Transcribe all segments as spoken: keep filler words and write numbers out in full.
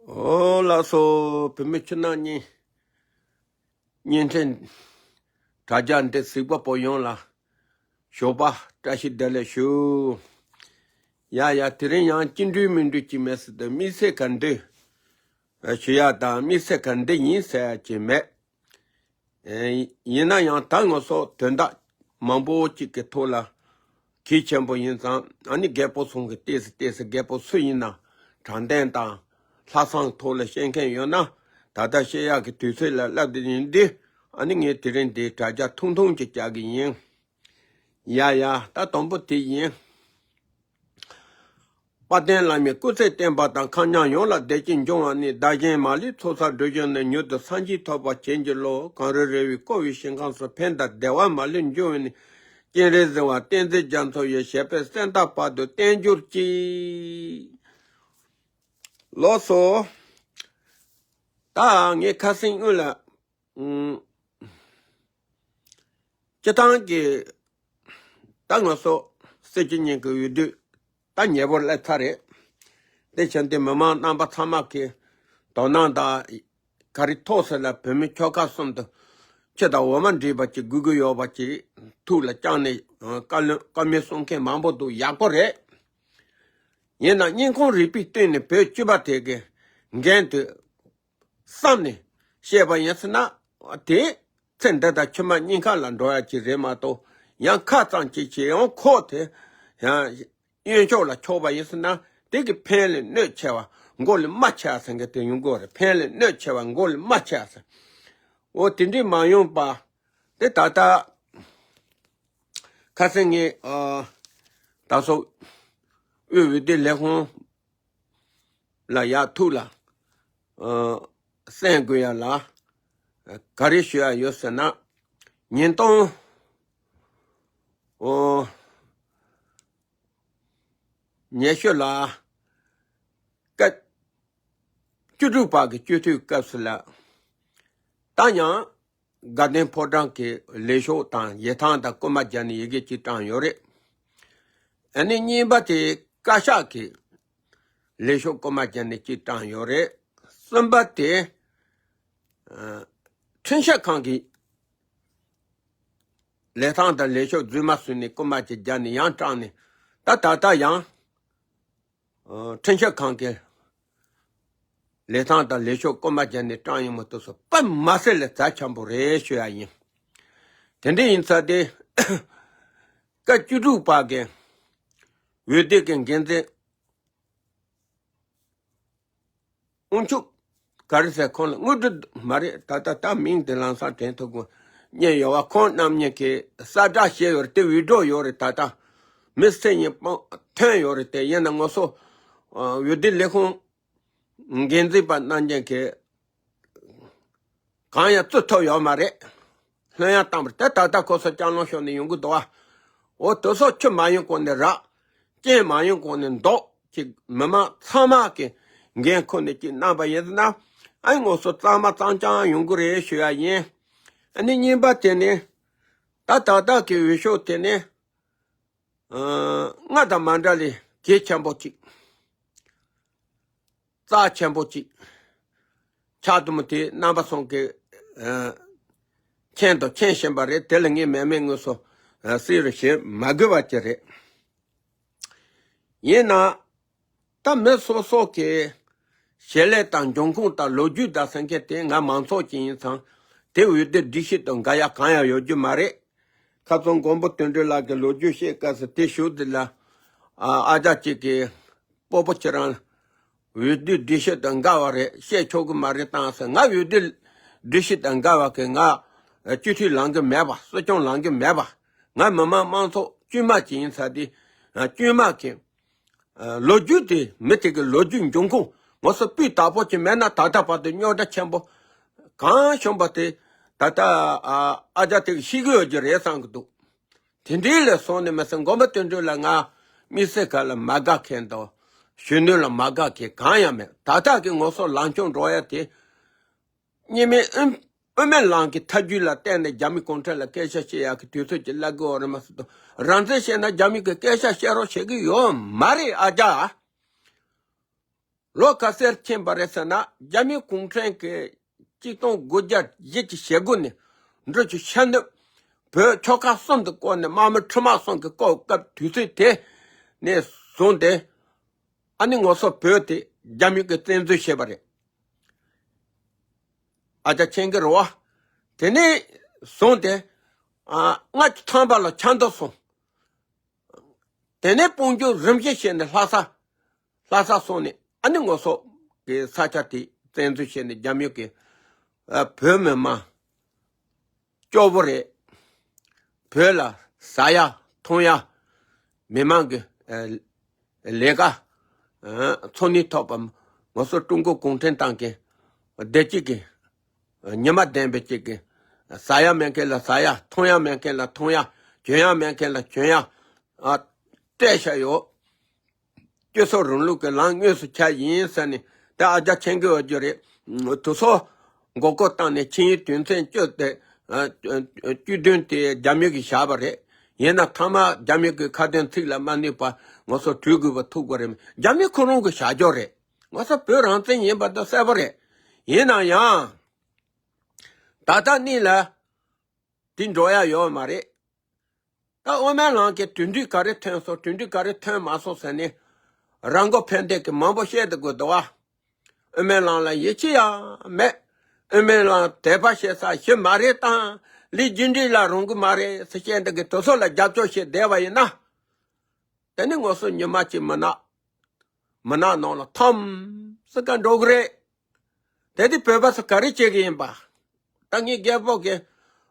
ཨོ་ལགས་སོ། བོད་མི་ཕྱི་ནང་གཉིས་བརྙན་འཕྲིན་དྲ་རྒྱ་འདི་གཟིགས་པ་པོ་ཡོངས་ལ་ཞོགས་པ་བཀྲ་ཤིས་བདེ་ལེགས་ཞུ། ཡ་ཡ། དེ་རིང་ཡང་ཅི་འདྲ་མི་འདྲ་ཅིག་མེད་ཟེར་དུས་དམིགས་བསལ་ག་འདྲ་ཞུ་ཡ་དང་དམིགས་བསལ་ག་འདྲ་ཡིན་ཟེར་ཡ་ཅིག་མེད། ཨེ། ཡིན་ན་ཡང་ད་ང་ཚོ་དོན་དག་མང་པོ་ཅིག་གི་ཐོག་ལ་གལ་ཆེན་པོ་ཡིན་ཙང་། ཨ་ནི་རྒད་པོ་ཚང་གི་ཏོག་ཙམ་ཏོག་ཙམ། རྒད་པོ་སུ་ཡིན་ན་དྲང་བདེན་དང་ལྷག་བསམ་ཐོག་ལ་བཤད་མཁན་ཡོད་ན། ད་ལྟ་བཤད་ཡག་གི་དུས་ཚོད་ལ་སླེབས་བསྡད་ཡིན་དུས། ཨ་ནི་ངས་དེ་རིང་འདི་དྲ་རྒྱ་ཐུང་ཐུང་ཅིག་བརྒྱབ་གི་ཡིན། ཡ་ཡ། ད་དང་པོ་དེ་ཡིན། དཔལ་ལྡན་བླ་མའི་སྐུ་ཚེ་བརྟན་པ་དང་། མཁའ་མཉམ་ཡོངས་ལ་བདེ་སྐྱིད་འབྱུང་བ་ནི། བདག་གཞན་མ་ལུས་ཚོགས་བསགས་སྒྲིབ་སྦྱངས་ནས། མྱུར་དུ་སངས་རྒྱས་ཐོབ་པར་བྱིན་གྱིས་རློབས། གངས་རི་ར་བས་བསྐོར་བའི་ཞིང་ཁམས་སུ། ཕན་དང་བདེ་བ་མ་ལུས་འབྱུང་བ་ནི། སྤྱན་རས་གཟིགས་དབང་བསྟན་འཛིན་རྒྱ་མཚོ་ཡི། ཞབས་པད་སྲིད་མཐའི་བར་དུ་བརྟན་གྱུར་ཅིག། ལགས་སོ། ད་ངས་ཁ་སང་སྔོན་ལ། ཨུམ། སྤྱིར་བཏང་གི་ད་ང་ཚོ་སྲིད་སྤྱི་གཉིས་ཀྱི་འོས་བསྡུ་ད་ཉེ་པོར་སླེབས་ཚར་རེད། དེ་བྱས་ཏེ་མི་མང་རྣམ་པ་ཚང་མ་གི་དོ་སྣང་དང་ག་རེ་ཐོག་ཟེར་ལ། བོད་མི་ཆོལ་ཁ་གསུམ་དུ་ཆུ་དང་འོ་མ་འདྲེས་པ་ཅིག་དགོས་ཀྱི་ཡོད་པ་ཅིག་ཐུགས་ལ་བཅངས་ནས། ཨ། བཀའ་བློན་བཀའ་མོལ་གསུང་མཁན་མང་པོ་འདུག། ཡག་པོ་རེད། ཡིན་ན་སྙིང་ཁོང་རུས་པའི་གཏིང་ནས་བོད་སྤྱི་པ་དེ་གི་འགན་དེ་བསམ་ནས་བཤད་པ་ཡིན་ཟེར་ན། དེ་ཚེ་འདི་དང་ཕྱི་མ་གཉིས་ཀ་ལ་འགྲོ་ཡ་ཅིག་རེད་མ་གཏོགས། ཡང་ཁ་ཙམ་ཅིག་བྱེད་ཡང་ཁོག་དེ་ཡང་གཡོན་ཕྱོགས་ལ་ཕྱོགས་པ་ཡིན་ཟེར་ན། དེ་གི་ཕན་ལས་གནོད་ཆེ་བ་མགོ་ལས་མར་ཆག་ཟེར་མཁན་དེ་ཡོང་གི་རེད། ཕན་ལས་གནོད་ཆེ་བ་མགོ་ལས་མར་ཆག་ཟེར། འོ་དེ་འདྲའི་མ་ཡོང་པ་དེ། ད་ལྟ་ཁ་སང་ངས། ཨ། ད་སོ་དབུས་འོས་བསྡུ་ལས་ཁུངས་ལ་ཡར་ཐུགས་ལ། ཨ། གསན་དགོས་ཡ་ལ་ག་རེ་ཞུ་ཡ་ཡོད་ཟེར་ན། ཉིས་སྟོང་། ཨོ། ཉི་ཤུ་ལ་སྐབས་བཅུ་དྲུག་པ་གི་སྤྱི་འཐུས་སྐབས་སུ་ལ། ད་ཡང་དགའ་ལྡན་ཕོ་བྲང་གི་ལས་ཤོག་དང་ཡིག་ཐང་དང་རྐུ་མ་བརྒྱབ་ནས་ཡི་གེ་གཅིག་བཀྲམ་ཡོད་རེད། ཨ་ནི་གཉིས་པ་དེ་བཀའ་ཤག་གི་ལས་ཤོག་རྐུ་མ་བརྒྱབ་ནས་གཅིག་བཀྲམ་ཡོད་རེད། གསུམ་པ་དེ། ཨ། ཁྲིམས་ཞིབ་ཁང་གི་ལས་ཐང་དང་ལས་ཤོག་རྫུན་མ་བཟོས་ནས་རྐུ་མ་གཅིག་བརྒྱབ་ནས་ཡང་བཀྲམ་ནས། ད་ད་ལྟ་ཡང་། ཨ། ཁྲིམས་ཞིབ་ཁང་གི་ལས་ཐང་དང་ལས་ཤོག་རྐུ་མ་བརྒྱབ་ནས་བཀྲམ་ཡོང་མི་ཐུབ་སོང་། དཔེ་མ་སྲིད་ལ་རྩ་ཆེན་པོ་རེད་ཞུ་ཡ་ཡིན། དེ་འདྲ་ཡིན་ཙང་དེ། སྐབས་བཅུ་དྲུག་པ་གི་འོས་བསྡུ་གི་འགན་འཛིན་དབང་ཕྱུག་ག་རེ་ཟེར། ཁོང་ལ་དངོས་གྲུབ་མ་རེད། ད་ལྟ་ད་མིང་དེ་ལམ་སང་དྲན་ཐུབ་དགོས། མཉན་ཡོད་པ། ཁོང་རྣམ་གཉིས་ཀྱིས་གསལ་བསྒྲགས་བྱས་ཡོད་རེད། དེ་འུད་སྒྲོག་ཡོད་རེད། ད་ལྟ་མི་སེར་གཉིས་པོ་ཐོན་ཡོད་རེད། དེ་ཡིན་ན་ང་ཚོ་འོས་བསྡུ་ལས་ཁུངས་འགན་འཛིན་པ་རྣམ་གཉིས་ཀྱིས་གང་ཡང་བཙུགས་ཐུབ་ཡོད་མ་རེད། ལྷོད་ཡངས་བཏང་བ་རེད། དེ་ད་ལྟ་ཁོ་ཚོ་ལྕགས་ལམ་ཤོར་ནས་ཡོང་གི་འདུག་བ། འོ་དེ་ཚོ་ཆུ་མ་ཡོང་གོང་ནས་རག། རྐྱེན་མ་ཡོང་གོང་ནས་འདོགས་ཅིག། མི་མང་ཚང་མ་གིས་འགན་ཁུར་ནས་ཅིག་གནང་པ་ཡིན་ན། ཨ་ནི་ང་ཚོ་གཙང་མ་གཙང་རྐྱང་ཡོང་གི་རེད་ཞུ་ཡ་ཡིན། ཨ་ནི་གཉིས་པ་དེ་ནི། ད་ད་ལྟ་གི་འོས་ཤོག་དེ་ནི། ཨ། སྔར་དང་མ་འདྲ་ལས་གལ་ཆེན་པོ་ཅིག། རྩ་ཆེན་པོ་ཅིག་ཆགས་འདུག་མོད། དེ་རྣམ་པ་ཚོ་གིས། ཨ། མཁྱེན་དང་མཁྱེན་བཞིན་པ་རེད། དེ་ལ་ངས་མེད་མེད་དངོས་སུ། ཨ། གསལ་རུ་བཤད་མ་དགོས་པ་ཅིག་རེད། ཡིན་ན། ད་མི་སོ་སོ་གི་བྱེད་ལས་དང་འབྱུང་ཁུངས་དང་ལོ་རྒྱུས་དང་ཟེར་མཁན་དེ། ང་མང་ཚོགས་ཅིག་ཡིན་ཙང་དེ་འོས་བསྡུ་སྒྲིག་གཞི་དང་འགལ་ཡ་གང་ཡང་ཡོད་རྒྱུ་མ་རེད། ཁ་སང་མགོན་པོ་དོན་གྲུབ་ལགས་ཀྱིས་ལོ་རྒྱུས་བཤད་སྐབས་སུ་དེ་ཞུ་དེ་ལ། ཨ། ཨ་ཅག་ཅིག་གིས་སྤོ་བོ་ཁྱེད་རང་འོས་བསྡུ་སྒྲིག་གཞི་དང་འགལ་བ་རེད། བཤད་ཆོག་གི་མ་རེད་བཏང་ཟེར། ང་འོས་བསྡུ་སྒྲིག་གཞི་དང་འགལ་བ་གི་ང་སྤྱི་འཐུས་ལངས་གི་མེད་པ། སྲིད་སྐྱོང་ལངས་གི་མེད་པ། ང་མི་དམངས་དམངས་གཙོ་དཀྱུས་མ་ཅིག་ཡིན་ཙང་དེ། དཀྱུས་མ་གི་ལོ་རྒྱུས་དེ། མི་དེ་གི་ལོ་རྒྱུས་འབྱུང་ཁུངས་ང་ཚོ་སྤུས་དག་པོ་ཅིག་མེད་ན། ད་ལྟ་བར་དུ་རྙོག་དྲ་ཆེན་པོ་གང་བྱུང་བ་དེ་ད་ལྟ། ཨ། ཨ་ཅག་དེ་གིས་ཤེས་ཀྱི་ཡོད་ཀྱི་རེད་བསམ་གྱི་འདུག། དེ་འདྲའི་ལས་སོང་ནས་མ་ཟད། མགོན་པོ་དོན་གྲུབ་ལགས་ང་དམིགས་བསལ་ག་ལ་མ་དགའ་མཁན་དང་། གཞོན་ནུ་ལ་མ་དགའ་མཁན་གང་ཡང་མེད། ད་ལྟ་གི་ང་ཚོ་ལངས་ཕྱོགས་འགྲོ་ཡ་དེ། གཉིས་སྨན་དབུ་དབུ་མའི་ལམ་གྱི་ཐབས་ཇུས་ལ་བརྟེན་ནས་རྒྱ་མི་གུང་ཁྲན་ལ་སྐད་ཆ་བཤད་ཡག་གི་དུས་ཚོད་ཅིག་སླེབས་ཀྱི་ཡོད་རེད་མ་ཟད་དོ། རང་བཙན་བཤད་ན་རྒྱ་མི་གིས་སྐད་ཆ་བཤད་རོགས་བྱེད་ཀྱི་ཡོད་མ་རེད། ཨ་ཅག། ལོ་ག་ཚོད་ཕྱིན་པ་རེད་ཟེར་ན། རྒྱ་མི་གུང་ཁྲན་གྱིས་གཅིག་སྟོང་དགུ་བརྒྱ་བཞི་བཅུ་ཞེ་དགུ་ནས་འབྲུག་ཆུ་ཤར་ནུབ་བོད་ཆོལ་ཁ་གསུམ་དུ་བསྐོར་ནས། དམག་མི་ཁྲི་དམག་གསུམ་གྱིས་བསྐོར་སྐབས་དུས་ཚོད་དེ་ནས་བཟུང་སྟེ། ཨ་ནི་ང་ཚོ་བོད་དེ་རྒྱ་མི་གིས་བཙན་འཛུལ་བྱས་པ་རེད། ཨ་ཅག་མཁྱེན་གྱི་རེད་བ། དེ་ནས་བཟུང་སྟེ། ཨ། ལྔ་བཅུ་ཐམ་པ་ལ་ཆབ་མདོ་སོང་། དེ་ནས་དཔུང་འཇུག་རིམ་བཞིན་བྱས་ནས་ལྷ་ས། ལྷ་ས་སོང་ནས། ཨ་ནི་ང་ཚོ་གི་ས་ཆ་དེ་བཙན་འཛུལ་བྱས་ནས། རྒྱ་མི་གིས། ཨ། བོད་མི་མང་སྐྱོ་བོ་རེད། བོད་ལ་ཟ་ཡ་འཐུང་ཡ། མི་མང་གི། ཨ། ལས་ཀ། ཨ། འཚོ་གནས་ཐོབ་པ། ང་ཚོ་ཀྲུང་གོ་གུང་ཁྲན་ཏང་གི་བདེ་སྐྱིད་ཀྱི་ཉི་མ་ལྡན་པའི་ཅིག་གི། ཟ་ཡ་མེད་མཁན་ལ་ཟ་ཡ། འཐུང་ཡ་མེད་མཁན་ལ་འཐུང་ཡ། གྱོན་ཡ་མེད་མཁན་ལ་གྱོན་ཡ། ཨ། སྤྲད་བཞག་ཡོད། སྤྱི་ཚོགས་རིང་ལུགས་ཀྱི་ལམ་དངོས་སུ་ཆགས་ཡིན་ཟེར་ནས། ད་ཨ་ཅག་མཁྱེན་གྱི་ཡོད་རྒྱུ་རེད། དེ་ཚོ་མགོ་སྐོར་བཏང་ནས་ཆིངས་ཡིག་དོན་ཚན་བཅུ་དེ། ཨ། བཅུ་བདུན་དེ་རྒྱ་མི་གིས་བཞག་པ་རེད། ཡིན་ན་མཐའ་མ་རྒྱ་མི་གི་ཁ་དོན་ཚིག་ལ་མ་གནས་པ་ང་ཚོ་གྲོལ་དགོས་པ་ཐུག་པ་རེད། རྒྱ་མི་ཁོ་རང་གི་བྱ་སྤྱོད་རེད། ང་ཚོ་བོད་རང་བཙན་ཡིན་པ་དེ་གསལ་པོ་རེད། ཡིན་ན་ཡང་ད་ལྟ་གནས་ལ་དེ་འགྲོ་ཡ་ཡོད་མ་རེད། ད་དབུ་མའི་ལམ་གྱི་གྲུབ་འབྲས་ག་རེ་ཐོན་སོང་། གྲུབ་འབྲས་ག་རེ་ཐོན་མ་སོང་ཟེར་ནས་རང་མགོ་ཕན་བདེ་གི་མང་པོ་བཤད་དེ་དགོས་འདུག་བ། དབུ་མའི་ལམ་ལ་ཡིད་ཆེས་ཡ་མེད། དབུ་མའི་ལམ་དད་པ་བྱེད་ས་ཞིག་མ་རེད་དང་། ལས་རྒྱུ་འབྲས་ལ་རག་གི་མ་རེད་ཟེར་བཤད་འདི་གི་དེ་ཚོ་ལ་རྒྱབ་སྐྱོར་བྱས་བསྡད་པ་ཡིན་ན། དེ་ནི་ང་ཚོ་ཉི་མ་གཅིག་མུན་ནག་མུན་ནག་ནང་ལ་མཐོང་སྲིད་ག་འགྲོ་གི་རེད། དེ་དུས་བོད་པ་ཚོ་ག་རེ་བྱེད་ཀྱི་ཡིན་པ། ད་ངའི་རྒད་པོ་གིས་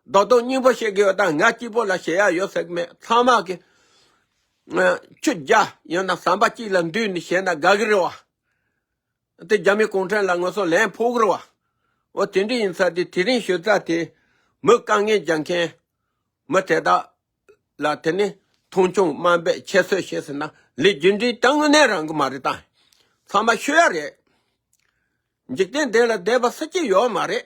རྡོག་རྡོག་སྙིང་པོ་བཤད་ཀྱི་ཡོད། ད་ང་གཅིག་པོ་ལ་བཤད་ཡ་ཡོད་ཟེར་གི་མེད། ཚང་མ་གིས་ཆུ་བརྒྱ་ཡོད་ན་ཟམ་པ་གཅིག་ལ་འདུས་ནས་བཤད་ན་དགའ་གི་རེད་བ། དེ་རྒྱ་མི་གུང་ཁྲན་ལ་ང་ཚོ་ལན་ཕོག་གི་རེད་བ། འོ། དེ་འདྲ་ཡིན་ཙང་དེ་དེ་རིང་ཞུ་ཙང་དེ་མི་དཀའ་ངལ་རྒྱག་མཁན་མི་དེ་དག་ལ་དེ་ནི་མཐོང་ཆུང་དམའ་འབེབས་ཁྱད་གསོད་བྱས་ཟེར་ན་ལས་རྒྱུ་འབྲས་དངོས་གནས་རག་གི་མ་རེད། ད་ཚང་མ་ཤོད་ཡ་རེད། འཇིག་རྟེན་འདི་ལ་བསྡད་པ་སྲིད་ཀྱི་ཡོད་མ་རེད།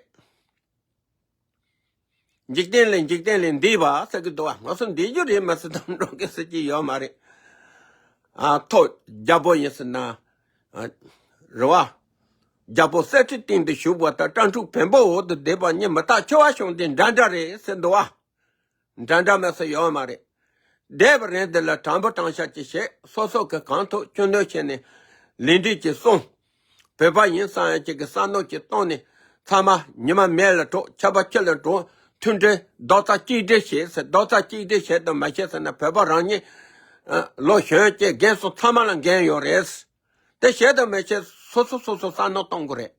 འཇིག་རྟེན་ལས་འཇིག་རྟེན་ལས་འདས་པ་ཟེར་གི་འདུག་བ། ང་ཚོ་འདས་རྒྱུ་རེད་མ་ཟེར། དམ་འགྲོ་གི་སྲིད་ཀྱི་ཡོད་མ་རེད། ཨ། ཐོ་རྒྱལ་པོ་ཡིན་ཟེར་ན། ཨ། རེད་བ། རྒྱལ་པོ་གསེར་ཁྲིའི་སྟེང་དུ་བཞུགས་པ་དང་། སྤྲང་ཕྲུག་བེམ་པོའི་འོག་ཏུ་བསྡད་པ་གཉིས་མི་རྟག་འཆི་བ་བྱུང་སྟེ་འདྲ་འདྲ་རེད་ཟེར་འདུག་བ། འདྲ་འདྲ་མེད་ས་ཡོད་མ་རེད། འདས་པའི་རིང་འདི་ལ་དྲང་པོ་དྲང་བཞག་ཅིག་བྱས། སོ་སོ་གི་གང་ཐུབ་ཅི་ནུས་བྱས་ནས་ལས་འབྲས་ཅིག་སྲུང་། བོད་པ་ཡིན་བསམ་ཡ་ཅིག་གི་བསམ་མནོ་ཅིག་བཏང་ནས། ཚང་མ་ཉི་མ་མེ་ལ་འགྲོ། ཆར་པ་ཁྱི་ལ་འགྲོ། མཐུན་སྒྲིལ་རྡོག་རྩ་གཅིག་སྒྲིལ་བྱེད་ཟེར། རྡོག་རྩ་གཅིག་སྒྲིལ་བྱེད་དང་མ་བྱེད་ཟེར་ན། བོད་པ་རང་ཉིད། ཨ། ལོ་གཞོན་སྐྱེས་རྒན་གསུམ་ཚང་མ་ལ་འགན་ཡོད་རེད། དེ་བྱེད་དང་མི་བྱེད་སོ་སོ་སོ་སོ་བསམ་མནོ་གཏོང་དགོས་རེད།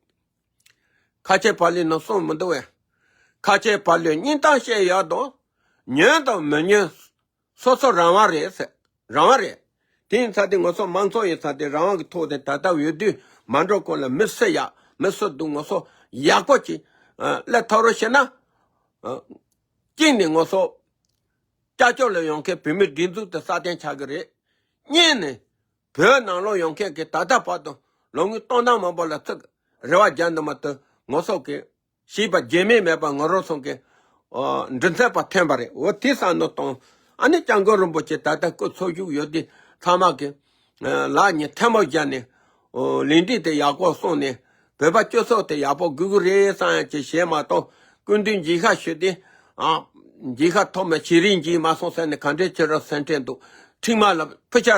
ཁ་ཆེ་བ་ལོས་ནི་གསུང་མི་འདུག་བས། ཁ་ཆེ་བ་ལོས་སྙིང་གཏམ་བཤད་ཡག་དང་། ཉན་དང་མི་ཉན་སོ་སོ་རང་དབང་རེད་ཟེར། རང་དབང་རེད། དེ་ཡིན་ཙང་དེ་ང་ཚོ་མང་ཚོགས་ཡིན་ཙང་དེ་རང་དབང་གི་ཐོག་དེ་ད་ལྟ་འོས་བསྡུ་མ་འགྲོ་གོང་ལ་མི་སུ་ཡག་མི་སུ་སྡུག་ང་ཚོ་ཡག་པོ་ཅིག་ཨ། སླེབས་ཐུབ་རོགས་བྱས་ན། ཨ། གཅིག་ནས་ང་ཚོ་ཀྱག་ཀྱོག་ལ་ཡོང་མཁན་བོད་མིའི་སྒྲིག་འཛུགས་དེ་སྲ་བརྟན་ཆགས་ཀྱི་རེད། གཉིས་ནས་བོད་ནང་ལོགས་ཡོང་མཁན་གྱི་ད་ལྟ་བར་དུ་ལོ་ངོ་སྟོང་ཕྲག་མང་པོ་ལ་ཚུར་རེ་བ་རྒྱག་འདུག་མ་གཏོགས། ང་ཚོ་གི་ཞེད་པ་རྒྱུས་མེད་མེད་པ། ང་རང་ཚོ་གི། ཨ། མགྲིན་ཚབ་པ་ཐོན་པ་རེད། འོ། དེ་བསམ་མནོ་གཏོང་། ཨ་ནི་སྐྱབས་མགོན་རིན་པོ་ཆེ་ད་ལྟ་སྐུ་འཚོ་བཞུགས་ཡོད་དུས་ཚང་མ་གི། ཨ། ལག་གཉིས་ཐལ་མོ་སྦྱར་ནས། ཨོ། ལས་འགུལ་དེ་ཡག་པོ་སོང་ནས་བོད་པ་སྤྱི་ཚོགས་དེ་ཡག་པོ་དགོས་ཀྱི་རེད་བསམ་ཡ་ཅིག་བྱས་མ་གཏོགས། སྐུ་མདུན་མཇལ་ཁ་ཞུས་ཏེ། ཨ། མཇལ་ཁ་ཐོབ་མ། བྱས་རིས་མཇལ་མ་སོང་ཟེར་ནས་ག་འདྲའི་ཁྱེད་རང་སེམས་ཁྲལ་འདུག། ཁྲིམས་དམག་ལ་ཕུ་ཆ་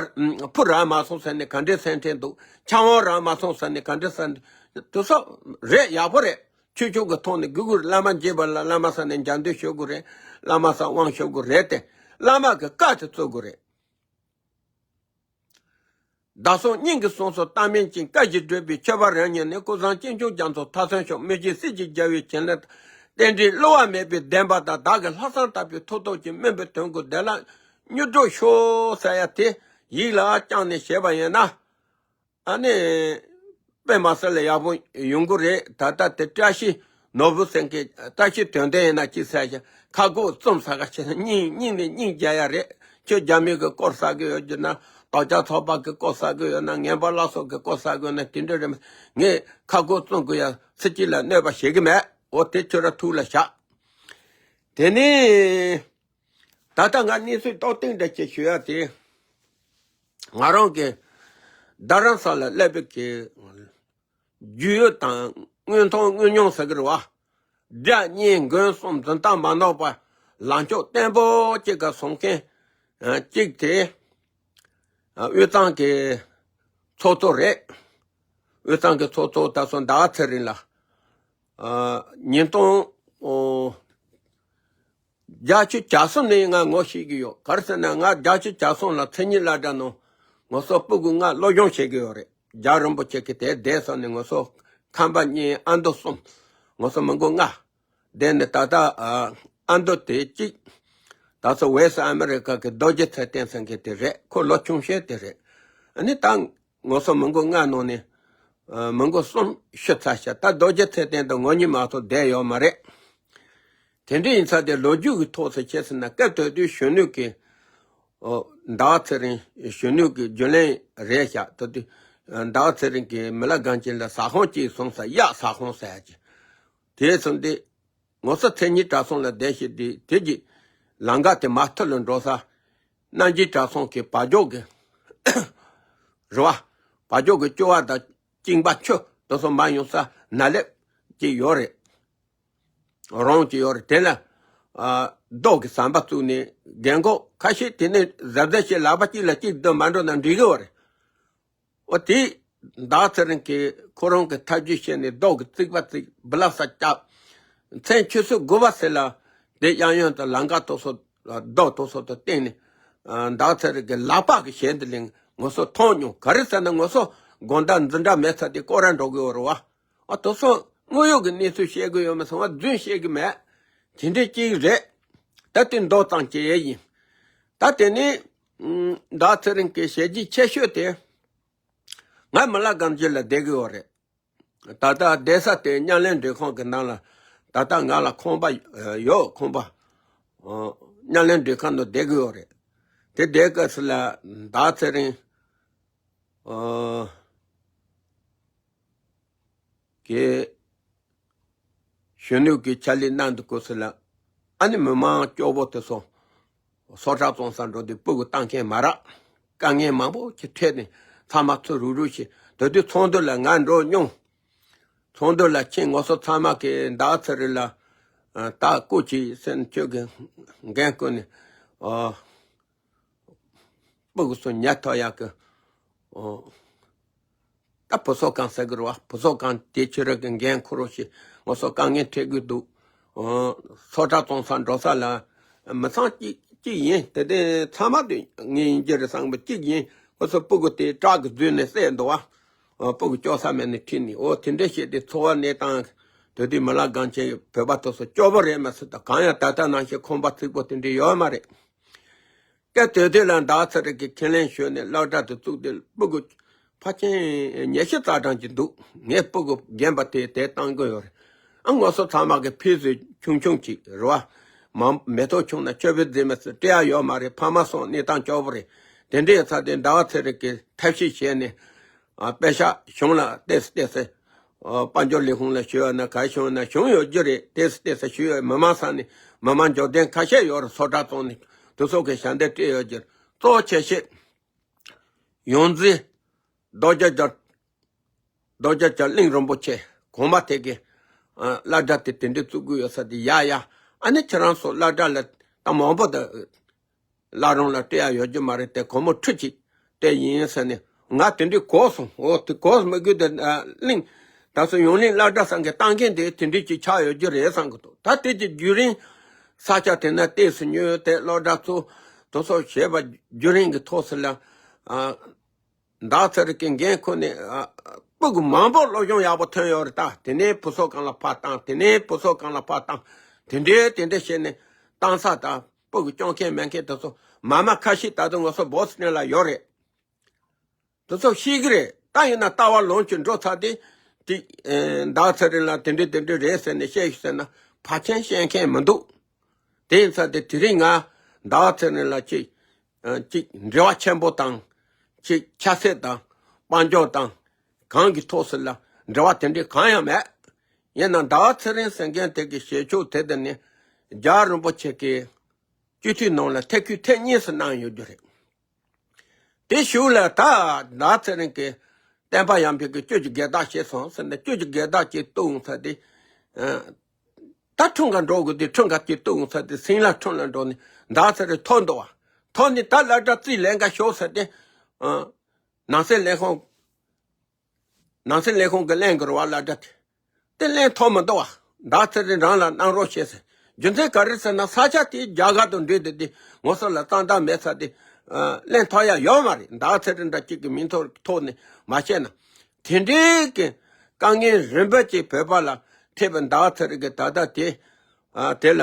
ཕུ་རག་མ་སོང་ཟེར་ནས་ག་འདྲའི་སེམས་ཁྲལ་འདུག། ཕྱག་དབང་རག་མ་སོང་ཟེར་ནས་ག་འདྲའི་སེམས། དེ་ཚོ་རེད། ཡག་པོ་རེད། ཆོས་ཕྱོགས་ཀྱི་ཐོག་ནས་དགོས་ཀྱི་རེད། བླ་མ་མཇལ་བ་ལ་བླ་མ་ས་ནས་འཇམ་འདོན་ཞུ་དགོས་རེད། བླ་མ་ས་དབང་ཞུ་དགོས་རེད་དེ། བླ་མ་གི་བཀའ་དེ་བརྩི་དགོས་རེད། བདག་སོགས་སྙིང་གི་གཟུངས་སུ་བཏགས་མིན་ཅིང་། བཀའ་བཞིན་སྒྲུབ་པའི་ཆོས་པ་རང་ཉིད་ནི། ཀུན་བཟང་སྐྱེས་མཆོག་རྒྱ་མཚོ་མཐའ་སོན་ཤོག། མི་བརྗེད་སྲིད་ཀྱི་རྒྱལ་བའི་བྱིན་རླབས་དང་། རྟེན་འབྲེལ་བསླུ་བ་མེད་པའི་བདེན་པ་དང་། བདག་གི་ལྷག་བསམ་དག་པའི་ཐུགས་སྟོབས་ཀྱིས། སྨིན་པའི་དོན་ཀུན་བདེ་བླག་མྱུར་འགྲུབ་ཤོག་ཟེར་ཡ་དེ་ཡིད་ལ་བཅངས་ནས་བྱས་པ་ཡིན་ན། ཨ་ནི་དཔེ་མ་སྲིད་ལ་ཡག་པོ་ཡོང་གི་རེད། ད་ལྟ་དེ་བཀྲ་ཤིས་ནོར་བུ་ཟེར་མཁན། བཀྲ་ཤིས་དོན་ལྡན་ཡིན་ན་ཅི་ཟེར་ཞིག། ཁ་སྐོམ་བཙུམ་ས་ག་ཆེ་ན་སྙིང་སྙིང་ནས་སྙིང་རྗེ་ཡ་རེད། ཁྱོད་རྒྱ་མི་གི་སྐོར་ཟ་གི་ཡོད་རྒྱུ་ན། དམ་བཅའ་ཚོགས་པ་གི་སྐོར་ཟ་གི་ཡོད་ན། ངན་པ་ལ་སོགས་གི་སྐོར་ཟ་གི་ཡོད་ན། དེ་འདྲ་རེད། ངས་ཁ་སྐོམ་བཙུམ་དགོས་ཡ། སྲིད་སྤྱི་ལ་གནོད་པ་བྱེད་གི་མེད། འོ། དེ་ཁྱོད་རང་ཐུགས་ལ་བཞག། དེ་ནས་ད་ལྟ་ང་གནས་ཚུལ་རྟོག་སྟེང་འདྲ་ཅིག་ཞུ་ཡ་དེ། ང་རང་གི་རྡ་རམ་ས་ལ་སླེབས་པའི་གི་ རྒྱུས་ཡོད་དང་དངོས་མཐོང་དངོས་མྱོང་ཟེར་གི་རེད་བ། སྒྲ་སྙན་མགོན་གསུམ་འཛིན་སྟངས་མ་འདང་པ་ལངས་ཕྱོགས་བརྟན་པོ་གཅིག་ག་སོང་མཁན་གཅིག་དེ། དབུས་གཙང་གི་ཚོགས་གཙོ་རེད། དབུས་གཙང་གི་ཚོགས་གཙོ་ད་སོ་ཟླ་བ་ཚེ་རིང་ལ། ཉིས་སྟོང་བརྒྱད་ཅུ་གྱ་གསུམ་ནས་ང་ངོ་ཤེས་ཀྱི་ཡོད། ག་རེ་ཟེར་ན་ང་བརྒྱད་ཅུ་གྱ་གསུམ་ལ་མཚན་ཉིད་བླ་གྲྭ་ནང་ང་ཚོ་སྤུ་གུ་ལྔ་སློབ་སྦྱོང་བྱེད་ཀྱི་ཡོད་རེད། རྒྱལ་བ་རིན་པོ་ཆེ་གི་དེ་བསྡད་སོང་ནས་ང་ཚོ་ཁམས་པ་གཉིས་ཨ་མདོ་གསུམ། ང་ཚོ་མི་མགོ་ལྔ་བསྡད་ནས། ད་ལྟ་ཨ་མདོ་དེ་གཅིག་ད་ཚོ་ཝེ་སི་ཨ་མེ་རི་ཀ་གི་རྡོ་རྗེ་ཚེ་བརྟན་ཟེར་མཁན་དེ་རེད། ཁོ་ལོ་ཆུང་ཤོས་དེ་རེད། ཨ་ནི་ད་ང་ཚོ་མི་མགོ་ལྔ་ནང་ནས་མི་མགོ་གསུམ་ཤི་ཚར་ཤག་ད་རྡོ་རྗེ་ཚེ་བརྟན་དང་ངོ་གཉིས་མ་གཏོགས་བསྡད་ཡོད་མ་རེད། དེ་འདྲ་ཡིན་ཙང་དེ་ལོ་རྒྱུས་ཀྱི་ཐོག་ཏུ་བྱས་ཟིན་ན། སྐབས་དེ་དུས་གཞོན་ནུ་གི་ཟླ་བ་ཚེ་རིང་གཞོན་ནུ་གི་རྒྱུན་ལས་རེད་ཤག་ད་དུས་ཟླ་བ་ཚེ་རིང་གི་མི་ལ་སྒང་ཅན་ལ་ཟ་ཁང་གཅིག་བཟུང་ས། གཡག་ཟ་ཁང་ཟེར་ཡ་ཅིག་དེ་སོང་དེ་ངོ་ཚ་མཚན་ཉིད་གྲྭ་ཚང་ལ་བསྡད་བཞིན་དེ་དེ་གི་ལམ་ཁ་དེ་མ་མཐུད་ལ་འགྲོ་ས། སྣང་བཞིན་གྲྭ་ཚང་གི་བ་ཇོ་གི་རེད་བ། བ་ཇོ་གི་སྐྱོ་བ་དང་གཅིན་པ་ཆུ་དེ་ཚོ་མ་ཡོང་ས་ན་ལེབ་ཅིག་ཡོད་རེད། རོང་ཅིག་ཡོད་རེད། དེ་ལ་རྡོ་གི་ཟམ་པ་བཙུགས་ནས་རྒན་གོག་ཁ་ཤས་དེ་ནས་གཟབ་གཟབ་བྱས་ལག་པ་གཅིག་ལ་གཅིག་བསྡུ་མ་འགྲོ་ན་འགྲིག་གི་ཡོད་རེད། འོ་དེ་ཟླ་བ་ཚེ་རིང་གིས་ཁོ་རང་གི་ཐབས་ཇུས་བྱས་ནས་རྡོ་གི་རྩིག་པ་བརྩིགས། བུ་ལ་ས་བརྐྱབས། མཚན་ཆུ་ཚོད་དགུ་པ་ཟེར་ལ་དེ་གཡས་གཡོན་དུ་ལམ་ཁ་དེ་ཚོ་རྡོ་དེ་ཚོ་དང་བསྟན་ནས་ཟླ་བ་ཚེ་རིང་གི་ལག་པ་གི་ཞལ་འདི་ལ་ང་ཚོ་མཐོང་མྱོང་། ག་རེ་ཟེར་ན་ང་ཚོ་དགོང་དག་འཛིན་གྲྭ་མེད་ཚར་དུས་སྐོར་ར་འགྲོ་གི་ཡོད་རེད་བ། ཨ་དེ་ཚོ་དངོས་ཡོད་ཀྱི་གནས་ཚུལ་བཤད་གི་ཡོད་མེད་ཚང་མ་རྫུན་བཤད་གི་མེད། དེ་འདྲའི་གཅིག་རེད། ད་དེ་མདོ་ཙམ་བྱས་ཡིན། ད་དེ་ནས་ཟླ་བ་ཚེ་རིང་གི་བྱས་རྗེས་ཆེ་ཤོས་དེ། ང་མི་ལ་སྒང་ཅན་ལ་བསྡད་གི་ཡོད་རེད། ད་ལྟ་བསྡད་ས་དེ་མཉམ་ལས་མགྲོན་ཁང་གི་ནང་ལ་ད་ལྟ་ང་ལ་ཁང་པ་ཡོད། ཁང་པ་མཉམ་ལས་མགྲོན་ཁང་ནང་བསྡད་གི་ཡོད་རེད། དེ་བསྡད་སྐབས་སུ་ལ་ཟླ་བ་ཚེ་རིང་གི་གཞོན་ནུ་གི་ཕྱག་ལས་གནང་འདུག་སྐབས་སུ་ལ། ཨ་ནི་མི་མང་སྐྱོ་བོ་དེ་ཚོ་སོ་ཊར་བཙོང་ས་འགྲོ་དུས་སྤུ་གུ་བཏང་མཁན་མ་རག་དཀའ་ངལ་མང་པོ་ཅིག་འཕྲད་ནས་ཚང་མ་ཚུར་རུག་རུག་བྱས། དེ་དུས་ཚོགས་འདུ་ལ་ང་འགྲོ་མྱོང་། ཚོགས་འདུ་ལ་ཕྱིན། ང་ཚོ་ཚང་མ་གིས་ཟླ་བ་ཚེ་རིང་ལ་ད་སྐུ་མཁྱེན་ཟེར་ནས་ཁྱོད་ཀྱི་འགན་བསྐུར་ནས་སྤུ་གུ་ཚོ་ཉར་ཐོབ་ཡག་གི། ད་བུ་གསོ་ཁང་ཟེར་གི་རེད་བ། བུ་གསོ་ཁང་དེ་ཁྱོད་རང་གི་འགན་འཁུར་རོགས་ཞེས་ང་ཚོ་དཀའ་ངལ་འཕྲད་དགོས་འདུག་སོ་ཊར་བཙོང་ས་འགྲོ་ས་ལ་མི་ཚང་གཅིག་གཅིག་ཡིན། དེ་དེ་ཚང་མ་དེ་ངས་ཡིན་གྱི་རེད་བསམ་པ་གཅིག་ཡིན། ཁོ་ཚོ་སྤུ་གུ་དེ་བྲག་གི་མཛོད་ནས་བསད་འདུག་བ། སྤུ་གུ་སྐྱོ་ས་མེད་ནས་ཁྲིད་ནས། འོ་དེ་འདྲ་བྱས་ཏེ་འཚོ་བ་གནས་སྟངས་དེ་དུས་མི་ལ་སྒང་ཅན་བོད་པ་དེ་ཚོ་སྐྱོ་པོ་རེད་མ་ཟད། ད་གང་ཡང་ད་ལྟ་ནང་བཞིན་ཁང་པ་རྩིག་པོ་དེ་འདྲ་ཡོད་མ་རེད། སྐབས་དེ་དུས་ལ་ཟླ་བ་ཚེ་རིང་གིས་ཁས་ལེན་ཞུས་ནས་སློབ་གྲྭ་དེ་བཙུགས་ཏེ་སྤུ་གུ་ཕལ་ཆེར་ཉི་ཤུ་རྩ་གྲངས་ཅིག་འདུག་ངས་སྤུ་གུ་རྒན་པ་དེ་དེ་བཏང་གི་ཡོད་རེད། ཨ་ང་ཚོ་ཚང་མ་གི་ཕི་ཟི་ཆུང་ཆུང་ཅིག་རེད་བ། མ་མེ་ཏོག་ཆུང་ན་ཆོས་པའི་རྫས་མ་ཟེར་སྤྲད་ཡ་ཡོད་མ་རེད། ཕ་མ་སོགས་གནས་སྟངས་སྐྱོ་པོ་རེད། དེ་འདྲ་ཡིན་ཙང་དེ་ཟླ་བ་ཚེ་རིང་གིས་ཐབས་ཤེས་བྱས་ནས་ཨ་པེ་ཤག་གཞུང་ལ་ཏོག་ཙམ་ཏོག་ཙམ། ཨོ་དཔལ་འབྱོར་ལས་ཁུངས་ལ་ཞུས་ཡོད་ན་ག་བྱུང་ན་བྱུང་ཡོད་རྒྱུ་རེད། ཏོག་ཙམ་ཏོག་ཙམ་ཞུས་ཡོད། མི་མང་ས་ནས་མི་མང་འབྱོར་ལྡན་ཁ་ཤས་ཡོད་རེད། སོ་ཊར་བཙོང་ནས་དེ་ཚོ་གི་ཞལ་འདེབས་སྤྲད་ཡོད་རྒྱུ་རེད། གཙོ་ཆེ་ཤོས་ཡོངས་འཛིན་རྡོ་རྗེ་རྒྱལ། རྡོ་རྗེ་རྒྱལ་གླིང་རིན་པོ་ཆེ་གོང་མ་དེ་གི་ཨ་སློབ་གྲྭ་དེ་དེ་འདྲ་བཙུགས་དགོས་ཡོད་ས་དེ་ཡ་ཡ། ཨ་ནི་ཁྱེད་རང་ཚོ་སློབ་གྲྭ་ལ་ད་མང་པོ་དང་། བླ་རུང་ལ་སྤྲད་ཡ་ཡོད་རྒྱུ་མ་རེད་དེ། སྒོར་མོ་ཁྲི་གཅིག་སྤྲད་ཡིན་ཟེར་ནས་ང་དེ་འདྲའི་གོ་སོང་། འོ་དེ་གོ་མི་དགོས་དེ། ཨ་གླིང་ད་སོ་ཡོངས་གླིང་སློབ་གྲྭ་ཚང་གི་བཏང་མཁན་དེ་དེ་འདྲའི་ཅིག་ཆགས་ཡོད་རྒྱུ་རེད་བསམ་གི་འདུག་ད་དེ་གི་བརྒྱུད་རིམ་ས་ཆ་དེ་ན་ཏོག་ཙམ་ཉོས་ཏེ་སློབ་གྲྭ་ཚོ་དེ་ཚོ་བྱས་པ་བརྒྱུད་རིམ་གི་ཐོག་སུ་ལ་ཨ་ཟླ་བ་ཚེ་རིང་གི་འགན་ཁུར་ནས་ཨ་སྤུ་གུ་མང་པོ་སློབ་སྦྱོང་ཡག་པོ་ཐོན་ཡོད་རེད། ད་དེ་ནས་བུ་གསོ་ཁང་ལ་ཕར་བཏང་། དེ་ནས་བུ་གསོ་ཁང་ལ་ཕར་བཏང་། དེ་འདྲའི་དེ་འདྲ་བྱས་ནས་བཏང་ས་དང་། སྤུ་གུ་སྐྱོང་མཁན་མེད་མཁན་དེ་ཚོ་མ་མ་ཁ་ཤས་ད་དུང་ང་ཚོ་བོ་སི་ཊོན་ལ་ཡོད་རེད། དེ་ཚོ་ཤེས་ཀྱི་རེད། ད་ཡིན་ན་ལྟ་བ་ལོངས་སྤྱོད་འགྲོ་ཚར་དེ་དེ་ཨེ་ཟླ་བ་ཚེ་རིང་ལ་དེ་འདྲ་དེ་འདྲ་རེད་ཟེར་ནས་བཤད་ཤིག་ཟེར་ན་ཕལ་ཆེར་བཤད་མཁན་མི་འདུག་དེ་ཡིན་ཙང་དེ་དེ་རིང་ང་ཟླ་བ་ཚེ་རིང་ལ་ཅིག་ཨ་ཅིག་འབྲེལ་བ་ཆེན་པོ་དང་། ཅིག་ཆབ་སྲིད་དང་། དཔལ་འབྱོར་དང་། གང་གི་ཐོག་སུ་ལ་འབྲེལ་བ་དེ་འདྲ་གང་ཡང་མེད། ཡིན་ན་ཟླ་བ་ཚེ་རིང་ཟེར་མཁན་དེ་གི་བྱེད་ཕྱོགས་དེ་དེ་ནི་རྒྱལ་བ་རིན་པོ་ཆེ་གི་སྤྱི་འཐུས་ནང་ལ་ཐད་ཁུལ་ཐེངས་གཉིས་སུ་གནང་ཡོད་རྒྱུ་རེད། དེ་གཞུག་ལ་ད་ཟླ་བ་ཚེ་རིང་གི་ བསྟན་པ་ཡར་འཕེལ་གྱི་བཅུད་ཀྱི་དགེ་རྟགས་བྱས་སོང་ཟེར་ནས་བཅུད་ཀྱི་དགེ་རྟགས་ཀྱི་བཏུགས་འོང་ས་དེ། ཨ། ད་ཁྲིམས་ཁང་འགྲོ་དགོས་དུས་ཁྲིམས་ཁང་གི་ལྟུང་ས་དེ་སིང་ལ་ཁྲིམས་ལ་འགྲོ་ནས་ཟླ་ཚེ་རིང་ཐོབ་འདུག་བ། ཐོབ་ནས་ད་སློབ་གྲྭ་རྩིས་ལེན་ག་ཤོག་ཟེར་ཏེ། ཨ། ནང་སྲིད་ལས་ཁུངས། ནང་སྲིད་ལས་ཁུངས་ཀྱི་ལེན་དགོས་རེད་བ་སློབ་གྲྭ་དེ། དེ་ལེན་ཐུབ་མི་འདུག་བ། ཟླ་ཚེ་རིང་རང་ལ་གནང་རོགས་བྱེད་ཟེར། རྒྱུ་མཚན་ག་རེ་ཟེར་ན་ས་ཆ་དེ་རྒྱ་གར་དུ་འགྲིལ་བསྡད་དེ་ངོ་སོ་ལ་གཙང་དག་མེད་ས་དེ། ཨ། ལེན་ཐུབ་ཡ་ཡོད་མ་རེད། ཟླ་ཚེ་རིང་འདྲ་གཅིག་གི་མིང་ཐོག་ཐོག་ནས་མ་བཤད་ན། དེ་འདྲའི་གི་དཀའ་ངལ་རིམ་པ་ཅིག་བོད་པ་ལ་ཐེབས་པའི་ཟླ་ཚེ་རིང་གི་ད་ལྟ་དེ། ཨ། དེ་ལ།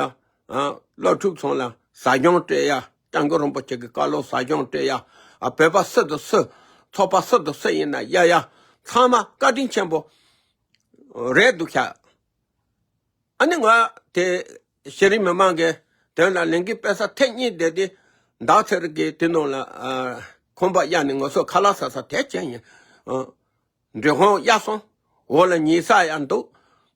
ཨ། སློབ་ཕྲུག་ཚང་ལ་ཟ་སྦྱོང་སྤྲད་ཡ། སྐྱབས་མགོན་རིན་པོ་ཆེ་གི་བཀའ་སློབ་ཟ་སྦྱོང་སྤྲད་ཡ། ཨ། བོད་པ་སུ་དང་སུ། ཚོགས་པ་སུ་དང་སུ་ཡིན་ན་གཡར་ཡ། ཚང་མ་བཀའ་དྲིན་ཆེན་པོ་རེད་འདུག་ཤག་ཨ་ནི་ང་དེ་ཤེས་རིག་མི་མང་གི་དོན་ལ་ལས་འགུལ་སྤེལ་ས་ཐེངས་གཉིས་བསྡད་དེ། ཟླ་ཚེ་རིང་གི་དེ་ནང་ལ། ཨ། ཁང་པ་གཡར་ནས་ང་ཚོ་ཁ་ལག་ཟ་ས་དེ་བྱས་ཡིན། ཨ། འགྲུལ་ཁང་གཡར་སོང་། འོག་ལ་ཉལ་ས་ཡང་འདུག་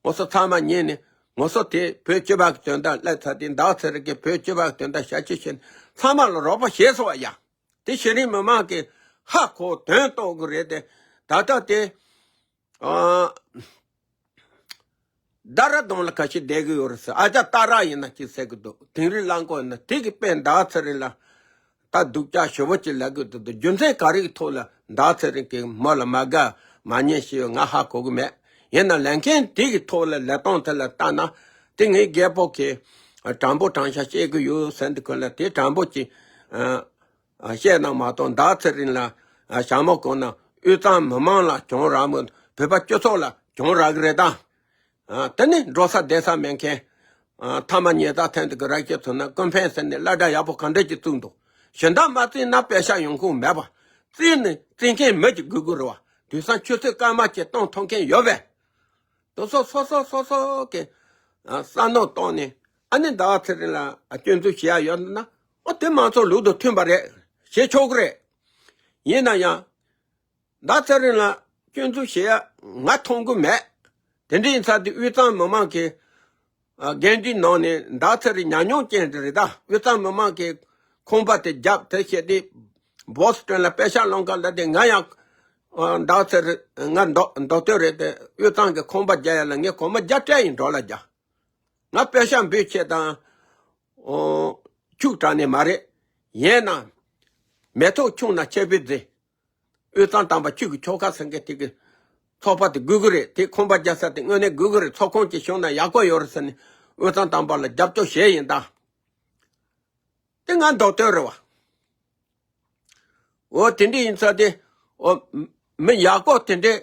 ང་ཚོ་ཚང་མ་ཉལ་ནས་ང་ཚོ་དེ་བོད་སྤྱི་པ་གི་དོན་དག་སླེབས་ཚར་དེ་ཟླ་ཚེ་རིང་གིས་བོད་སྤྱི་པ་གི་དོན་དག་ཞབས་ཕྱི་བྱས་ནས་ཚང་མ་ལ་རོགས་པ་བྱས་སོང་བ་ཡ། དེ་ཤེས་རིག་མི་མང་གིས་ཧ་གོ་དོན་རྟོགས་གི་རེད་དེ། ད་ལྟ་དེ། ཨ། རྡ་ར་ལུང་ལ་ཁ་ཤས་བསྡད་གི་ཡོད་རེད་ཟེར། ཨ་ཅག་སྟག་ར་ཡིན་ན་ཅིག་ཟེར་གི་འདུག་དིང་རི་རླངས་འཁོར་ཡིན་ན་དེ་གི་དཔེ་ཟླ་ཚེ་རིང་ལ་ད་སྡུག་ཅག་ཞེ་པོ་ཅིག་ལབ་གི་འདུག་རྒྱུ་མཚན་ག་རེ་གི་ཐོག་ལ་ཟླ་ཚེ་རིང་གིས་མོ་ལ་མ་དགའ་མ་ཉན་ཞེས་ང་ཧ་གོ་གི་མེད། ཡིན་ན་ལས་འགན་དེ་གི་ཐོག་ལ་ལས་སྟངས་དེ་ལ་ལྟ་ན། དེ་ངའི་རྒད་པོ་གིས་དྲང་པོ་དྲང་བཞག་བཤད་གི་ཡོད་ཟེར་འདུག་གི་ལ། དེ་དྲང་པོ་ཅིག་ཨ། བཤད་ན་མ་གཏོགས་ཟླ་ཚེ་རིང་ལ། ཨ། ཞྭ་མོ་གོན་ན་དབུས་གཙང་མི་མང་ལ་གྱོང་རག་མོད་བོད་པ་སྤྱི་ཚོགས་ལ་གྱོང་རག་གི་རེད་ད། ཨ། དེ་ནི་འགྲོ་ས་བསྡད་ས་མེད་མཁན། ཨ། ཐ་མག་ཉལ་ས་ཐོན་དུས་ཀྱི་ར་སྐྱེ་ཚོ་ན་ཀུན་ཕན་ཟེར་ནས་སློབ་གྲྭ་ཡག་པོ་ག་འདྲ་ཅིག་བཙུགས་འདུག་གཞན་དག་མ་བརྩིས་ན་པེ་ཤག་ཡོང་ཁུངས་མེད་པ། བརྩིས་ནས་བརྩི་མཁན་མི་གཅིག་དགོས་ཀྱི་རེད་བ། དེང་སང་ཆུ་ཚོད་སྐར་མ་གཅིག་གཏོང་ཐུབ་མཁན་ཡོད་པས། དེ་ཚོ་སོ་སོ་སོ་སོ་གི། ཨ། བསམ་བློ་བཏང་ནས་ཨ་ནི་ཟླ་ཚེ་རིང་ལ། ཨ། སྐྱོན་འཛུགས་བྱེད་ཡ་ཡོད་ན། ཨོ། དེ་མང་ཚོགས་ལུགས་དང་མཐུན་པ་རེད། བྱེད་ཆོག་གི་རེད། ཡིན་ན་ཡང་ཟླ་ཚེ་རིང་ལ་སྐྱོན་འཛུགས་བྱེད་ཡ་ང་མཐོང་གི་མེད། དེ་འདྲ་ཡིན་ཙང་དེ་དབུས་གཙང་མི་མང་གིས། ཨ། འགན་འཁྲི་ནང་ནས་ཟླ་ཚེ་རིང་ཉམས་མྱོང་ཅན་དེ་རེད་ད། དབུས་གཙང་མི་མང་གིས་ཁང་པ་དེ་བརྒྱབ་དེ་བྱས་ཏེ་བོ་སི་ཊོན་ལ་པེ་ཤག་སློང་ག་ལ་དེ་ང་ཡང་། ཨ། ཟླ་ཚེ་རིང་ང་མདོ་མདོ་སྟོད་རེད་དེ། དབུས་གཙང་གི་ཁང་པ་རྒྱག་ཡ་ལ་ངས་སྒོར་མོ་བརྒྱ་སྤྲད་ཡིན། འགྲོ་ལ་རྒྱ། ང་པེ་ཤག་འབུལ་ཆེད་དང་། ཨོ། ཁྱུག་དྲག་ནས་མ་རེད། ཡིན་ན་མེ་ཏོག་ཁྱུང་ན་ཆེ་བི་རྫི། དབུས་གཙང་དམ་པ་ཆོས་ཀྱི་ཆོལ་ཁ་ཟེར་མཁན་དེ་གི་ཚོགས་པ་དེ་དགོས་ཀྱི་རེད། དེ་ཁང་པ་རྒྱག་ས་དེ་དངོས་གནས་དགོས་ཀྱི་རེད། ཚོགས་ཁང་གཅིག་བྱུང་ན་ཡག་པོ་ཡོད་རེད་ཟེར་ནས་དབུས་གཙང་དམ་པ་ལ་རྒྱབ་སྐྱོར་བྱས་ཡིན་ད། དེ་ང་མདོ་སྟོད་རེད་བ། འོ། དེ་འདྲ་ཡིན་ཙང་དེ། འོ། མི་ཡག་པོ་དེ་འདྲས་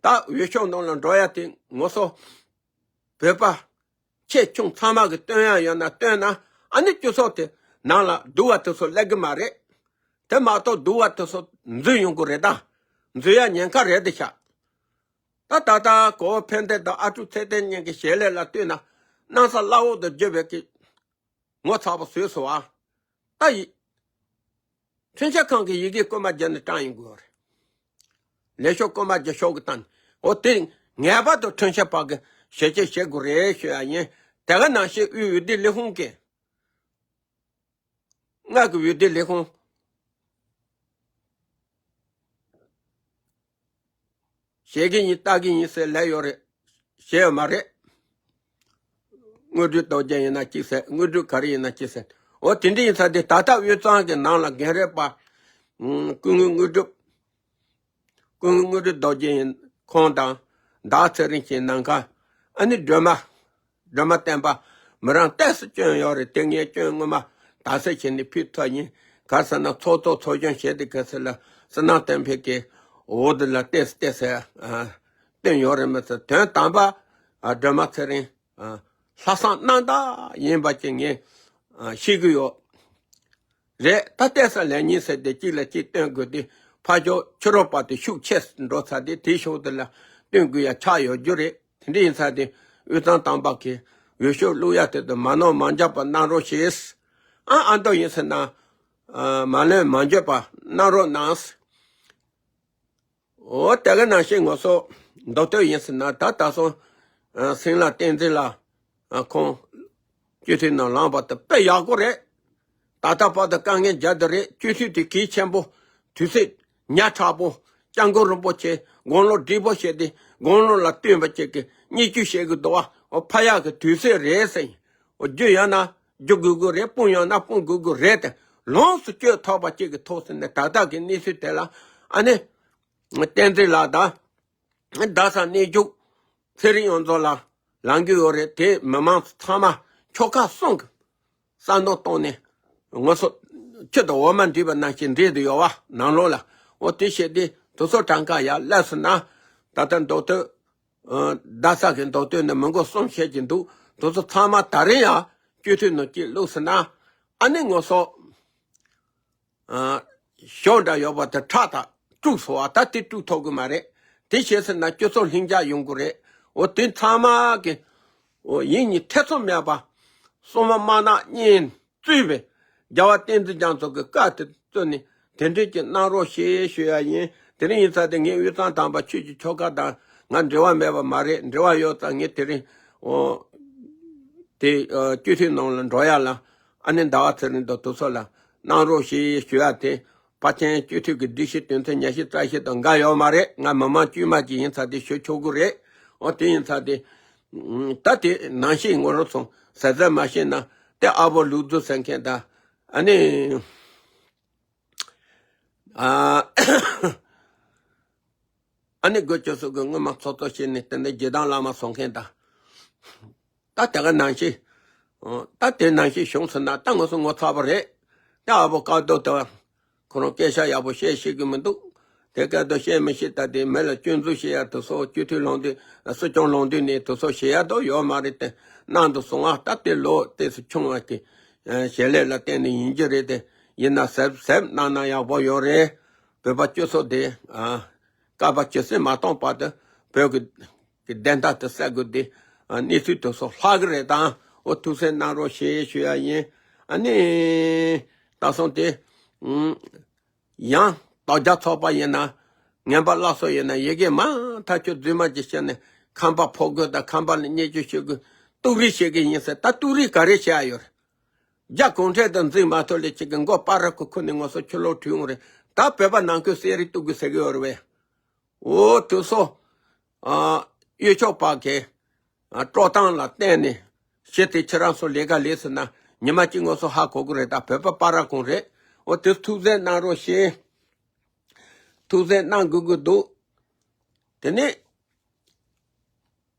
ད་འོས་ཤོག་ནང་ལ་འགྲོ་ཡ་དེ་ངོ་སོ། བོད་པ་ཆེ་ཆུང་ཚང་མ་གི་སྟོན་ཡ་ཡོད་ན་སྟོན་ན། ཨ་ནི་སྤྱི་ཚོགས་དེ་ནང་ལ་སྡུག་པ་དེ་ཚོ་སླེབས་གི་མ་རེད། དེ་མ་གཏོགས་སྡུག་པ་དེ་ཚོ་འཛུལ་ཡོང་གི་རེད་ད། འཛུལ་ཡ་ཉེན་ཁ་རེད་དེ་ཤག་ད་ད་ལྟ་གོ་བོ་ཕན་བདེ་དང་ཨ་ཀྲུག་ཚེ་བརྟན་གཉིས་ཀྱི་ཞལ་ལས་ལ་ལྟོས་ན་སྣང་ས་བླ་འོག་ཏུ་རྒྱུ་བའི་གི་ངོ་ཚ་པོ་བཟོས་སོང་བ། ད་ཡི། མཐུན་ཆ་ཁང་གི་ཡི་གེ་རྐུན་མ་བརྒྱབ་ནས་བཀྲམ་ཡོང་གི་ཡོད་རེད། ལས་ཤོག་རྐུན་མ་བརྒྱབ་ཤོག་གི་བཏང་། འོ། དེ་ངེས་པར་དུ་མཐུན་ཆ་ཕག་གི་ཞལ་ཆད་བྱེད་དགོས་རེད་ཞུ་ཡ་ཡིན། དེ་ག་ནང་བཞིན་དབུས་འོས་བསྡུ་ལས་ཁུངས་ཀྱི། མངའ་གི་འོས་བསྡུ་ལས་ཁུངས། བྱེད་ཀྱི་ཡིན་ལྟ་གི་ཡིན་ཟེར་ལབ་ཡོད་རེད། བྱས་ཡོད་མ་རེད། དངོས་གྲུབ་རྡོ་རྗེ་ཡིན་ན་གཅིག་ཟེར། དངོས་གྲུབ་ག་རེ་ཡིན་ན་གཅིག་ཟེར། འོ། དེ་འདྲ་ཡིན་ཙང་དེ་ད་ལྟ་དབུས་གཙང་གི་ནང་ལ་རྒན་རབས་པ། ཨུམ། སྐུ་ངོ་དངོས་གྲུབ། སྐུ་ངོ་དངོས་གྲུབ་རྡོ་རྗེ་ཡིན། ཁོང་དང་ཟླ་ཚེ་རིང་གི་ནམ་མཁའ། ཨ་ནི་སྒྲོལ་མ། སྒྲོལ་མ་བསྟན་པ། མི་རང་ཏོག་ཙམ་སྐྱོན་ཡོད་རེད། དེ་ངས་སྐྱོན་ངོ་མ་དག་སེལ་བྱས་ནས་ཕུད་ཐུབ་ཡིན། ག་རེ་ཟེར་ན་ཚོགས་གཙོ་ཚོགས་གཞོན་བྱས་ཏེ་ག་ཚོད་ལ་བསོད་ནམས་བསྟན་འཕེལ་གྱི་འོག་ཏུ་ལ་ཏོག་ཙམ་ཏོག་ཙམ་ཨ་བཏོན་ཡོད་རེད་མི་ཚོ། དོན་དམ་པ་ཨ་སྒྲོལ་མ་ཚེ་རིང་ཨ་ལྷག་བསམ་རྣམ་དག་ཡིན་པ་ཅིག་ངས་ཨ་ཤེས་ཀྱི་ཡོད། རེད། ད་ལྟས་ས་ལས་ཉིན་ཟེར་ཏེ་གཅིག་ལ་གཅིག་སྟོན་དགོས་ཏེ་ཕར་ཕྱོགས་ཕྱི་རོལ་པ་དེ་ཤུགས་ཆེ་འགྲོ་ཚར་ཏེ་དེའི་ཕྱོགས་དེ་ལ་སྟོན་དགོས་ཡ་ཆགས་ཡོད་རྒྱུ་རེད། དེ་འདྲ་ཡིན་ཚར་ཏེ་དབུས་གཙང་དམ་པ་གིས་འོས་ཤོག་བླུག་ཡ་དེ་དང་མ་ནོར་མ་འཇོག་པ་གནང་རོགས་ཞེས། ཨ་ཨ་མདོ་ཡིན་ཟེར་ན། ཨ་མ་ལོན་མ་འཇོག་པ་གནང་རོགས་གནང་། འོ་དེ་ག་ནང་བཞིན་ང་ཚོ་མདོ་སྟོད་ཡིན་ཟེར་ན་ད་ད་སོང་། ཨ་སེང་ལ་བསྟན་འཛིན་ལ་ཨ་ཁོང་སྤྱི་འཐུས་ནང་ལངས་པ་དེ་དཔེ་ཡག་པོ་རེད། ད་ལྟ་བར་དུ་དཀའ་ངལ་རྒྱག་དེ་རེད། སྤྱི་འཐུས་དེ་གལ་ཆེན་པོ། དུས་ཚོད་ཉག་ཕྲ་པོ། སྐྱབས་མགོན་རིན་པོ་ཆེ་དགུང་ལོ་བགྲེས་པོ་བྱས་ཏེ་དགུང་ལོ་ལ་བསྟུན་པ་ཅིག་གི་བརྙས་བཅོས་བྱེད་དགོས་འདུག་བ། འོ་ཕ་ཡག་གི་དུས་ཚོད་རེད་ཟེར། འོ་རྒྱུ་ཡོད་ན་རྒྱུ་དགོས་དགོས་རེད། དཔུང་ཡོད་ན་དཔུང་དགོས་དགོས་རེད་དེ། ལོངས་སུ་སྤྱོད་ཐུབ་པ་ཅིག་གི་ཐོག་ཟེར་ནས་ད་ལྟ་གི་གནས་ཚུལ་དེ་ལ་ཨ་ནི་བསྟན་འཛིན་ལགས་དང་། རྡ་ས་གནས་འཇུག་ཚེ་རིང་ཡོངས་རྫོགས་ལ་ལངས་རྒྱུ་ཡོད་རེད། དེ་མི་མང་ཚང་མ་ཆོལ་ཁ་གསུམ་གི་བསམ་བློ་གཏོང་ནས་ང་ཚོ་ཆུ་དང་འོ་མ་འདྲེས་པ་ནང་བཞིན་འདྲེས་བསྡད་ཡོད་བ་ནང་ལོགས་ལ། འོ་དེ་བྱས་ཏེ་དུ་ཚོ་གྲངས་ཀ་ཡར་སླེབས་སོང་ན། ད་ལྟ་མདོ་སྟོད་རྡ་ས་གི་མདོ་སྟོད་ནས་མི་མགོ་གསུམ་བཤད་ཀྱི་འདུག་དུ་ཚོ་ཚང་མ་ད་རེས་ཡང་སྤྱི་འཐུས་ནང་སྐད་བླུགས་སོང་ན། ཨ་ནི་ང་ཚོ་ཞོ་འདྲ་ཡོད་པ་དེ་ཁྲག་དང་དཀྲུགས་སོང་བ། ད་དེ་དཀྲུགས་ཐུབ་གི་མ་རེད། དེ་བྱས་ཟིན་ན་སྤྱི་ཚོགས་ལྷིང་འཇགས་ཡོང་གི་རེད། འོ་དེ་ཚང་མ་གི་འོ་ཡིན་གཉིས་ཐེ་ཚོམ་མེད་པ། སྲུང་མ་དམར་ནག་གཉིས་གཙོས་པའི་རྒྱལ་བ་བསྟན་འཛིན་རྒྱ་མཚོ་གི་བཀའ་དེ་བཙུན་ནས་དེ་འདྲས་ཀྱི་གནང་རོགས་ཞེས་ཞུ་ཡ་ཡིན། དེ་རིང་ཡིན་ཚར་དེ་ངས་དབུས་གཙང་དམ་པ་ཆོས་ཀྱི་ཆོལ་ཁ་དང་ང་འབྲེལ་བ་མེད་པ་མ་རེད། འབྲེལ་བ་ཡོད་ཙང་ངས་དེ་རིང་འོ་དེ་སྤྱི་འཐུས་ནང་ལ་འགྲོ་ཡ་ལ་ཨ་ནི་ཟླ་བ་ཚེ་རིང་དང་དུ་ཚོ་ལ་གནང་རོགས་ཞེས་ཞུ་ཡ་དེ། ཕལ་ཆེར་སྤྱི་འཐུས་ཀྱི་སྒྲིག་གཞི་དོན་ཚན་ཉི་ཤུ་རྩ་བཞི་དང་འགལ་ཡོད་མ་རེད། ང་མི་མང་དཀྱུས་མ་ཅིག་ཡིན་ཚར་དེ་ཞུ་ཆོག་གི་རེད། འོ་དེ་ཡིན་ཚར་དེ། ད་དེ་ནང་བཞིན་ངོ་རོ་སོང་ཟེར་ཟེར་མ་ཤེས་ན་དེ་ཨ་བོ་ལུག་རྫུ་ཟེར་མཁན་དང་། ཨ་ནི་ཨ་ཨ་ནི་དགོས་ཅོ་སུ་གི་སྔོན་མ་ཚོགས་གཙོ་བྱས་ནས་དེ་འདྲ་རྗེ་བདག་བླ་མ་སོང་མཁན་དང་། ད་དེ་ག་ནང་བཞིན། ད་དེ་ནང་བཞིན་བྱུང་ཟེར་ན་ད་ང་ཚོ་ངོ་ཚ་བ་རེད། ད་ཨ་བོ་བཀའ་བསྡུར་དེ་བ་ཁོ་རང་སྐད་ཆ་ཡག་པོ་བཤད་ཤེས་ཀྱི་མི་འདུག་དེ་སྐད་དུ་བཤད་མི་ཤེས། ད་དེ་མི་ལ་སྐྱོན་འཛུགས་བྱེད་ཡ་དེ་ཚོ་སྤྱི་འཐུས་ལངས་དུས་སྲིད་སྐྱོང་ལངས་དུས་ནས་དེ་ཚོ་བྱེད་ཡ་དོ་ཡོད་མ་རེད་དེ། གནང་དུ་སོང་ཨ། ད་དེ་ལོ་དེ་ཚོ་ཆུང་བ་གི་བྱེད་ལས་ལ་བརྟེན་ནས་ཡིན་གྱི་རེད་དེ། ཡིན་ན་གཟབ་གཟབ་གནང་ན་ཡག་པོ་ཡོད་རེད། བོད་པ་སྤྱི་ཚོགས་དེ་ཨ་བསྐལ་པ་ཇི་སྲིད་མ་སྟོངས་བར་དུ་བོད་ཀྱི་གི་བདེན་མཐའ་དེ་གསལ་དགོས་དེ། གནས་ཚུལ་དེ་ཚོ་ལྷག་གི་རེད་དང་། འོ་ཐུགས་སེམས་གནང་རོགས་ཞེས་ཞུ་ཡ་ཡིན། ཨ་ནི། ད་སོང་དེ། ཡང་དོལ་རྒྱལ་ཚོགས་པ་ཡིན་ན། ངན་པ་སླར་གསོ་ཡིན་ན་ཡི་གེ་མ་ཐག་ཆོད་རྫུན་མ་ཅིག་བཤད་ནས་ཁང་པ་ཕོག་དགོས་དང་ཁང་པ་ལ་བརྙས་བཅོས་བྱེད་དགོས། གཏུག་རེས་བྱེད་གི་ཡིན་ཟེར། ད་གཏུག་རེས་ག་རེ་བྱེད་ཡ་ཡོད་རེད། རྒྱ་གུང་ཁྲན་དང་འཛིང་མ་ཐུབ་ལས་ཅིག་གི་མགོ་པ་ར་ཁུ་ཁུ་ནས་ངོ་སོ་ཕྱི་ལོག་བྲོས་ཡོང་རེད། ད་བོད་པ་ནང་ཁུལ་གསེར་རི་གཏུག་དགོས་ཟེར་གི་ཡོད་རེད་བས། འོ་དུ་སོ། ཨ་གཡོས་ཕྱོགས་པ་གི་ཨ་དཀྲོག་སྟངས་ལ་བརྟེན་ནས་ཞི་དེ་ཁྱེད་རང་ཚོ་ལས་ཀ་ལས་ཟེར་ན་ཉི་མ་གཅིག་ངོ་སོ་ཧ་གོ་གི་རེད། ད་བོད་པ་པ་ར་གུང་རེད། འོ་དུ་ཐུགས་རྗེ་གནང་རོགས་ཞེས་ཐུགས་རྗེ་གནང་དགོས་ཀྱི་འདུག་དེ་ནས།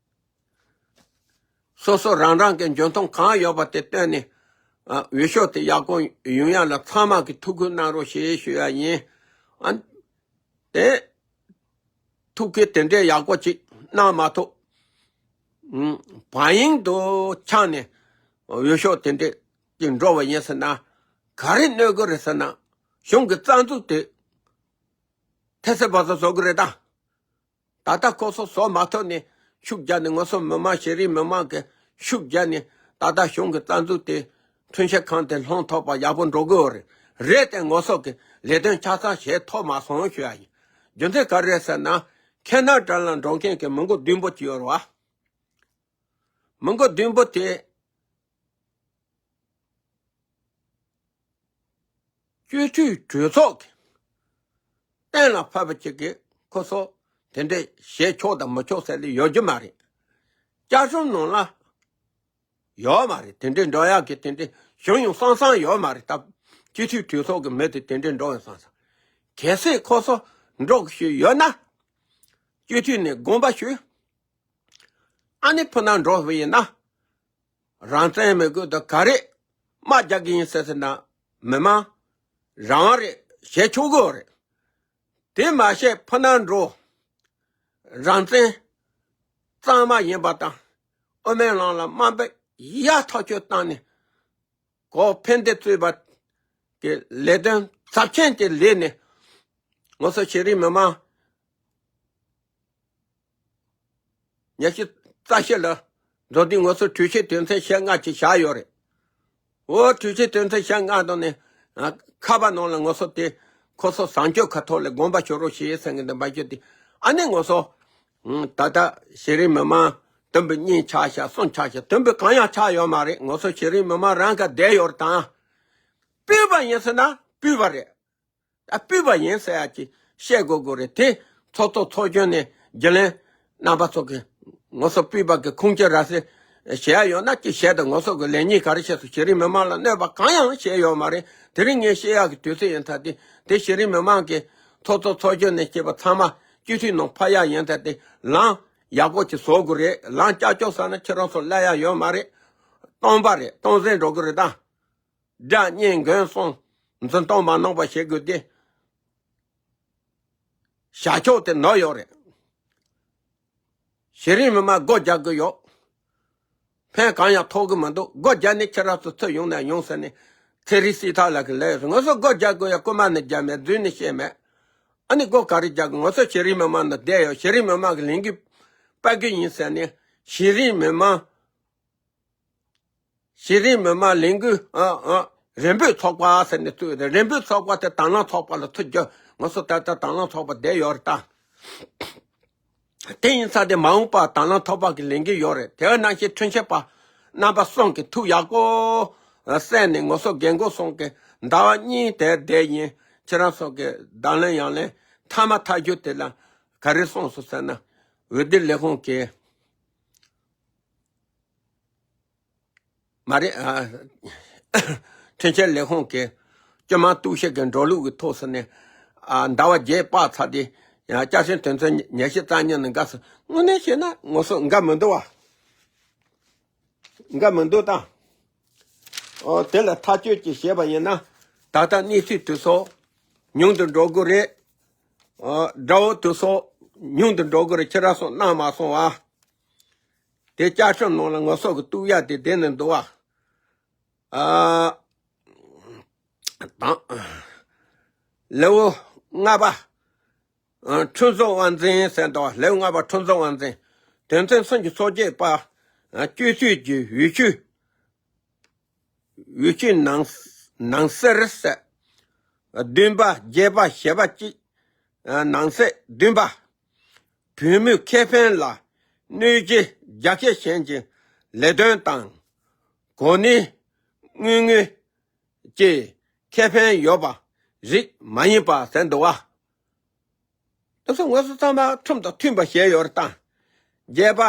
སོ་སོ་རང་རང་གི་འཇོན་ཐང་གང་ཡོད་པ་དེ་བཏོན་ནས། ཨ་འོས་ཤོག་དེ་ཡག་པོ་ཡོང་ཡ་ལ་ཚང་མ་གི་ཐུགས་ཁུར་གནང་རོགས་ཞེས་ཞུ་ཡ་ཡིན། ཨ་དེ་ཐུགས་ཁུར་དེ་འདྲའི་ཡག་པོ་ཅིག་གནང་མ་ཐུབ། ཨུམ་བ་ཡིན་དུ་ཆགས་ནས་འོས་ཤོག་དེ་འདྲས་ཅིག་འགྲོ་བ་ཡིན་ཟེར་ན། ག་རེ་གནོད་གི་རེད་ཟེར་ན། གཞུང་གི་རྩ་འཛུགས་དེ་ཐེ་སེ་བ་ཟ་བཟོ་གི་རེད་ད། ད་ལྟ་ཁོ་ཚོ་བཟོ་མ་ཐུབ་ནས་ཤུགས་རྒྱག་ནས་ང་ཚོ་མི་མང་ཤེས་རིག་མི་མང་གི་ཤུགས་རྒྱག་ནས་ད་ལྟ་གཞུང་གི་རྩ་འཛུགས་དེ་མཐུན་ཤེས་ཁང་དེ་ལྷོང་ཐོག་པ་ཡག་པོ་འགྲོ་གི་ཡོད་རེད། རེད་དེ་ང་ཚོ་གི་ལས་དོན་ཆ་ཚང་བྱེད་ཐུབ་མ་སོང་ཞུ་ཡ་ཡིན། རྒྱུ་མཚན་ག་རེ་རེད་ཟེར་ན། ཁེ་ན་ཌ་ལ་འགྲོ་མཁན་གྱི་མི་མགོ་བདུན་པོ་ཅིག་ཡོད་རེད་བ། མི་མགོ་བདུན་པོ་དེ། སྤྱི་འཐུས་གྲོས་ཚོགས་ཀྱི་གཏན་ལ་ཕབ་པ་ཅིག་གིས་ཁོ་ཚོ་དེ་འདྲས་བྱེད་ཆོག་དང་མི་ཆོག་ཟེར་ལེ་ཡོད་རྒྱུ་མ་རེད། བཅའ་ཁྲིམས་ནང་ལ་ཡོད་མ་རེད། དེ་འདྲས་འགྲོ་ཡག་གི་དེ་འདྲས་བྱུང་ཡོང་བསམ་བསམ་ཡོད་མ་རེད། ད་སྤྱི་འཐུས་གྲོས་ཚོགས་ཀྱི་མི་དེ་དེ་འདྲས་འགྲོ་ཡོང་བསམ་བསམ། གལ་སྲིད་ཁོ་ཚོ་འགྲོ་ཞུས་ཡོད་ན། སྤྱི་འཐུས་ནས་དགོངས་པ་ཞུས། ཨ་ནི་ཕུ་ན་འགྲོ་བ་ཡིན་ན། རང་བཙན་མི་དགོས་དང་ག་རེ་དམག་རྒྱག་གི་ཡིན་ཟེར་ཟེར་ན་མི་མང་རང་རེད་བྱེད་ཆོག་གི་རེད། དེ་མ་ཤེས་ཕུ་ན་འགྲོ་རང་བཙན་གཙང་མ་ཡིན་པ་དང་དབུ་མའི་ལམ་ལ་དམའ་འབེབས་ཡག་ཐག་ཆོད་བཏང་ནས་གོ་ཕན་བདེ་བཙུགས་པ་གི་ལས་དོན་ཚབས་ཆེན་དེ་ལས་ནས་ང་ཚོ་ཤེས་རིག་མི་མང་ཉི་ཤུ་རྩ་བཞི་ལ་འགྲོ་དུས་ང་ཚོ་གྲོས་ཆོད་དོན་ཚན་ཞེ་ལྔ་ཅིག་བཞག་ཡོད་རེད། འོ་གྲོས་ཆོད་དོན་ཚན་ཞེ་ལྔ་དང་ནི་ཁ་པ་ནང་ལ་ང་ཚོ་དེ་ཁོ་ཚོ་བཟང་སྤྱོད་ཁ་ཐོག་ལ་དགོངས་པ་ཞུ་རོགས་ཞེས་ཟེར་མཁན་དེ་འབའ་ཞུ་དེ་ཨ་ནི་ང་ཚོ་ད་ལྟ་ཤེས་རིག་མི་མང་དུམ་བུ་གཉིས་ཆགས་ཤག་གསུམ་ཆགས་ཤག་དུམ་བུ་གང་ཡང་ཆགས་ཡོད་མ་རེད། ང་ཚོ་ཤེས་རིག་མི་མང་རང་ག་བསྡད་ཡོད་རེད་དང་། སྤུས་པ་ཡིན་ཟེར་ན་སྤུས་པ་རེད། ད་སྤུས་པ་ཡིན་ཟེར་ཡ་ཅིག་ བཤད་དགོས་དགོས་རེད། དེ་ཚོགས་གཙོ་ཚོགས་གཞོན་ནས་རྒྱུན་ལས་རྣམ་པ་ཚོ་གི་ངོ་སོ་སྤུས་པ་གི་ཁུངས་སྐྱེལ་ར་སེ་བྱེད་ཡ་ཡོད་ན་ཅི་བྱེད་དང་། ངོ་སོ་གི་ལས་ཉིན་ག་རེ་བྱས་སོང་། གཞི་རིམ་མི་མང་ལ་གནོད་པ་གང་ཡང་བྱས་ཡོད་མ་རེད། དེ་རིང་ངས་བཤད་ཡག་གི་དུས་ཚོད་ཡིན་ཚར་དེ། དེ་གཞི་རིམ་མི་མང་གི་ཚོགས་གཙོ་ཚོགས་གཞོན་ནས་བྱས་པ་ཚང་མ་སྤྱི་འཐུས་ནང་ཕབ་ཡག་ཡིན་ཚར་དེ། ལམ་ཡག་པོ་ཅིག་བཟོ་དགོས་རེད། ལམ་ཀྱག་ཀྱོག་ཟ་ན་ཁྱེད་རང་ཚོ་སླེབས་ཡག་ཡོད་མ་རེད། སྟོང་པ་རེད། སྟོང་ཟད་འགྲོ་གི་རེད་ད། དགྲ་གཉེན་མགོན་གསུམ་འཛིན་སྟངས་མ་གནང་པ་བྱེད་དགོས་ཏེ། བྱ་ཕྱོགས་དེ་ནོར་ཡོད་རེད། གཞི་རིམ་མི་མང་སྒོ་རྒྱག་གི་ཡོད། ཕན་གང་ཡང་ཐོགས་གི་མི་འདུག། སྒོ་རྒྱག་ནས་ཁྱེད་རང་ཚོ་ཚུར་ཡོང་ན་ཡོང་ཟེར་ནས་ཚེ་རིང་སྲིད་ཐར་ལགས་ཀྱིས་ལབ་ཡོད་རེད། ང་ཚོ་སྒོ་རྒྱག་དགོས་ཡ་རྐུན་མ་ནས་རྒྱག་མེད། རྫུན་ནས་བཤད་མེད། ཨ་ནི་སྒོ་ག་རེ་རྒྱག་གི། ང་ཚོ་གཞི་རིམ་མི་མང་ནང་བསྡད་ཡོད། གཞི་རིམ་མི་མང་གི་ལས་འགུལ་སྤེལ་གི་ཡིན་ཟེར་ནས། གཞི་རིམ་མི་མང་གཞི་རིམ་མི་མང་ལས་འགུལ་ཨ་ཨ་རེ་འབོད་ཚོགས་པ་ཟེར་ནས་བཙུགས་ཡོད་རེད། རེ་འབོད་ཚོགས་པ་དེ་དྭང་བླངས་ཚོགས་པ་ལ་ཐུག་རྒྱུ། ང་ཚོ་ད་ལྟ་དྭང་བླངས་ཚོགས་པ་བསྡད་ཡོད་རེད་ད། དེ་ཡིན་ཙང་དེ་མ་འོངས་པ་དྭང་བླངས་ཚོགས་པ་གི་ལས་འགུལ་ཡོད་རེད། དེ་ནང་བཞིན་ཁྲིམས་ཞིབ་པ་རྣམ་པ་གསུམ་གྱི་ཐུགས་ཡག་པོ་གསན་ནས། ང་ཚོ་རྒན་རྒོན་གསུམ་གྱི་ཟླ་བ་གཉིས་དེར་བསྡད་ཡིན། ཁྱེད་རང་ཚོ་གི་བརྡ་ལན་ཡང་ལན་མཐའ་མ་མཐའ་མཇུག་དེ་ལ་ག་རེ་གསུངས་སོང་ཟེར་ན། འོས་བསྡུ་ལས་ཁུངས་ཀྱི་མ་རེད། ཨ། ཁྲིམས་ཞིབ་ལས་ཁུངས་ཀྱི་སྤྱི་དམངས་གཏུག་བཤེར་གྱི་འགྲོ་ལུགས་ཀྱི་ཐོག་སུ་ནས། ཨ། ཟླ་བ་བརྒྱད་པ་ཚར་ཏེ། ཡང་བསྐྱར་ཞིབ་དོན་ཚན་ཉི་ཤུ་རྩ་གཉིས་ནང་འགའ་སུ་དངོས་གནས་བཤད་ན་ང་ཚོ་འགའ་མི་འདུག་བ། འགའ་མི་འདུག་ད། ཨོ། དེ་ལ་ཐག་གཅོད་ཅིག་བྱས་པ་ཡིན་ན། ད་ལྟ་གནས་ཚུལ་དེ་ཚོ་ཉུང་དུ་འགྲོ་གི་རེད། ཨོ། དགྲ་བོ་དེ་ཚོ་ཉུང་དུ་འགྲོ་གི་རེད། ཁྱེད་རང་ཚོ་སྣང་མ་སོང་བ། དེ་བསྐྱར་ཞིབ་ནང་ལ་ང་ཚོ་གི་གཏུག་ཡ་དེ་བསྡད་ནས་འདུག་བ། ཨ། དང་། ལེའུ་ལྔ་པ། ཨ། ཁྲིམས་བཟོ་དབང་འཛིན་ཟེར་འདུག། ལེའུ་ལྔ་པ་ཁྲིམས་བཟོ་དབང་འཛིན། དོན་ཚན་སུམ་ཅུ་སོ་བརྒྱད་པ། ཨ། སྤྱི་འཐུས་ཀྱི་འོས་ཆོས། འོས་ཆོས་ནང་ནང་གསེས་ཟེར། བདུན་པ། བརྒྱད་པ། བཞི་པ་གཅིག། ཨ། ནང་གསེས་བདུན་པ། བོད་མིའི་ཁེ་ཕན་ལ་གནོད་གཞི་རྒྱ་སྐྱེད་བྱེད་ཀྱི་ལས་དོན་དང་། གོ་གནས་དངུལ་དངོས་ཀྱི་ཁེ་ཕན་ཡོད་པ་རིགས་མ་ཡིན་པ་ཟེར་འདུག་བ། དེ་ཚོ་ང་ཚོ་ཚང་མ་ཁྲིམས་དང་མཐུན་པ་བྱས་ཡོད་རེད་ད། བརྒྱད་པ།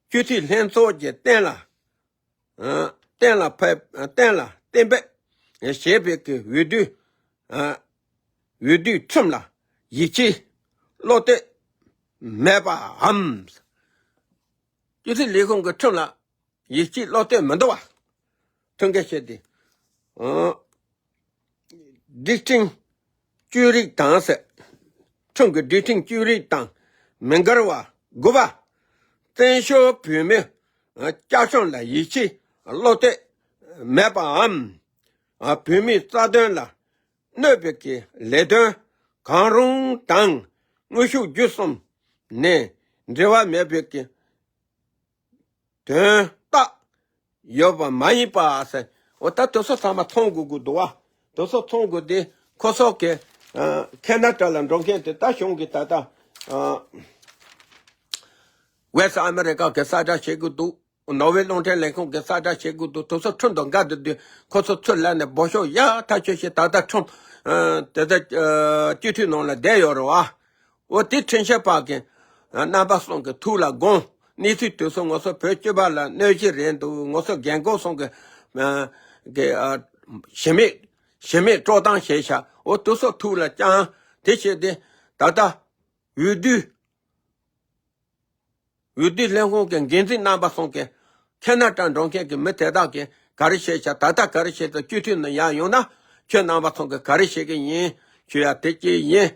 སྤྱི་འཐུས་ལྷན་ཚོགས་ཀྱིས་གཏན་ལ། ཨ། གཏན་ལ་ཕབ། གཏན་ལ་གཏན་འབེབས་བྱས་པའི་གི་འོས་བསྡུ། ཨ། འོས་བསྡུའི་ཁྲིམས་ལ་ཡིད་ཆེས་བློ་གཏད་མེད་པའམ། སྤྱི་འཐུས་ལས་ཁུངས་ཀྱི་ཁྲིམས་ལ་ཡིད་ཆེས་བློ་གཏད་མི་འདུག་བ། ཐོན་སྐད་བཤད་དེ། ཨ། སྒྲིག་ཁྲིམས་བཅོས་རིགས་དང་ཟེར། ཁྲིམས་ཀྱི་སྒྲིག་ཁྲིམས་བཅོས་རིགས་དང་མི་འགལ་བ། དགུ་པ། བཙན་བྱོལ་བོད་མིའི་བཅའ་ཁྲིམས་ལ་ཡིད་ཆེས་བློ་གཏད་མེད་པའམ། བོད་མིའི་རྩ་དོན་ལ་གནོད་པའི་གི་ལས་དོན་གང་རུང་དང་། དངོས་ཤུགས་བརྒྱུད་གསུམ་ནས་འབྲེལ་བ་མེད་པའི་གི་དོན་དག་ཡོད་པ་མ་ཡིན་པ་ཟེར། འོ་ད་དེ་ཚོ་ཚང་མ་མཐོང་དགོས་ཀྱི་འདུག་བ། དེ་ཚོ་མཐོང་དགོས་ཏེ་ཁོ་ཚོ་གི། ཨ། ཁེ་ན་ཌ་ལ་འགྲོ་མཁན་དེ་ད་གཞུང་གི་ད་ལྟ། ཨ། ཝེ་སི་ཨ་མི་རི་ཀ་གི་གསལ་བསྒྲགས་བྱེད་ཀྱི་འདུག། ནོར་ཝེ་རླུང་འཕྲིན་ལས་ཁུངས་ཀྱི་གསལ་བསྒྲགས་བྱེད་ཀྱི་འདུག། དེ་ཚོ་ཁྲིམས་དང་འགལ་འདུག་དུས་ཁོ་ཚོ་ཚུར་ལབ་ནས་འབོད་ཤོག་ཡག་ཐག་ཆོད་བྱས། ད་ལྟ་ཁྲིམས། ཨ། དེ་ལྟ། ཨ། སྤྱི་འཐུས་ནང་ལ་བསྡད་ཡོད་རེད་བ། འོ་དེ་ཁྲིམས་ཞིབ་པ་གི། ཨ། རྣམ་པ་གསུམ་གྱི་ཐུགས་ལ་དགོངས། གནས་ཚུལ་དེ་ཚོ་ང་ཚོ་བོད་སྤྱི་པ་ལ་གནོད་གཞི་རེད་འདུག། ང་ཚོ་རྒན་རྒོན་གསུམ་གྱི། ཨ། གི། ཨ། གཞི་མེད་གཞི་མེད་དཀྲོག་གཏམ་བྱས་ཤག། འོ་དེ་ཚོ་ཐུགས་ལ་བཅངས། དེ་བྱས་ཏེ་ད་ལྟ་འོས་བསྡུ། འོས་བསྡུ་ལས་ཁུངས་ཀྱི་འགན་འཛིན་རྣམ་པ་གསུམ་གྱིས། ཁེ་ན་ཌ་འགྲོ་མཁན་གྱི་མི་དེ་དག་གིས་ག་རེ་བྱས་ཤག། ད་ལྟ་ག་རེ་བྱས་ཏེ་སྤྱི་འཐུས་ནང་ཡར་ཡོང་ན། ཁྱོད་རྣམ་པ་ཚོ་གིས་ག་རེ་བྱེད་ཀྱི་ཡིན་ཞུ་ཡ་དེ་གཅིག་ཡིན།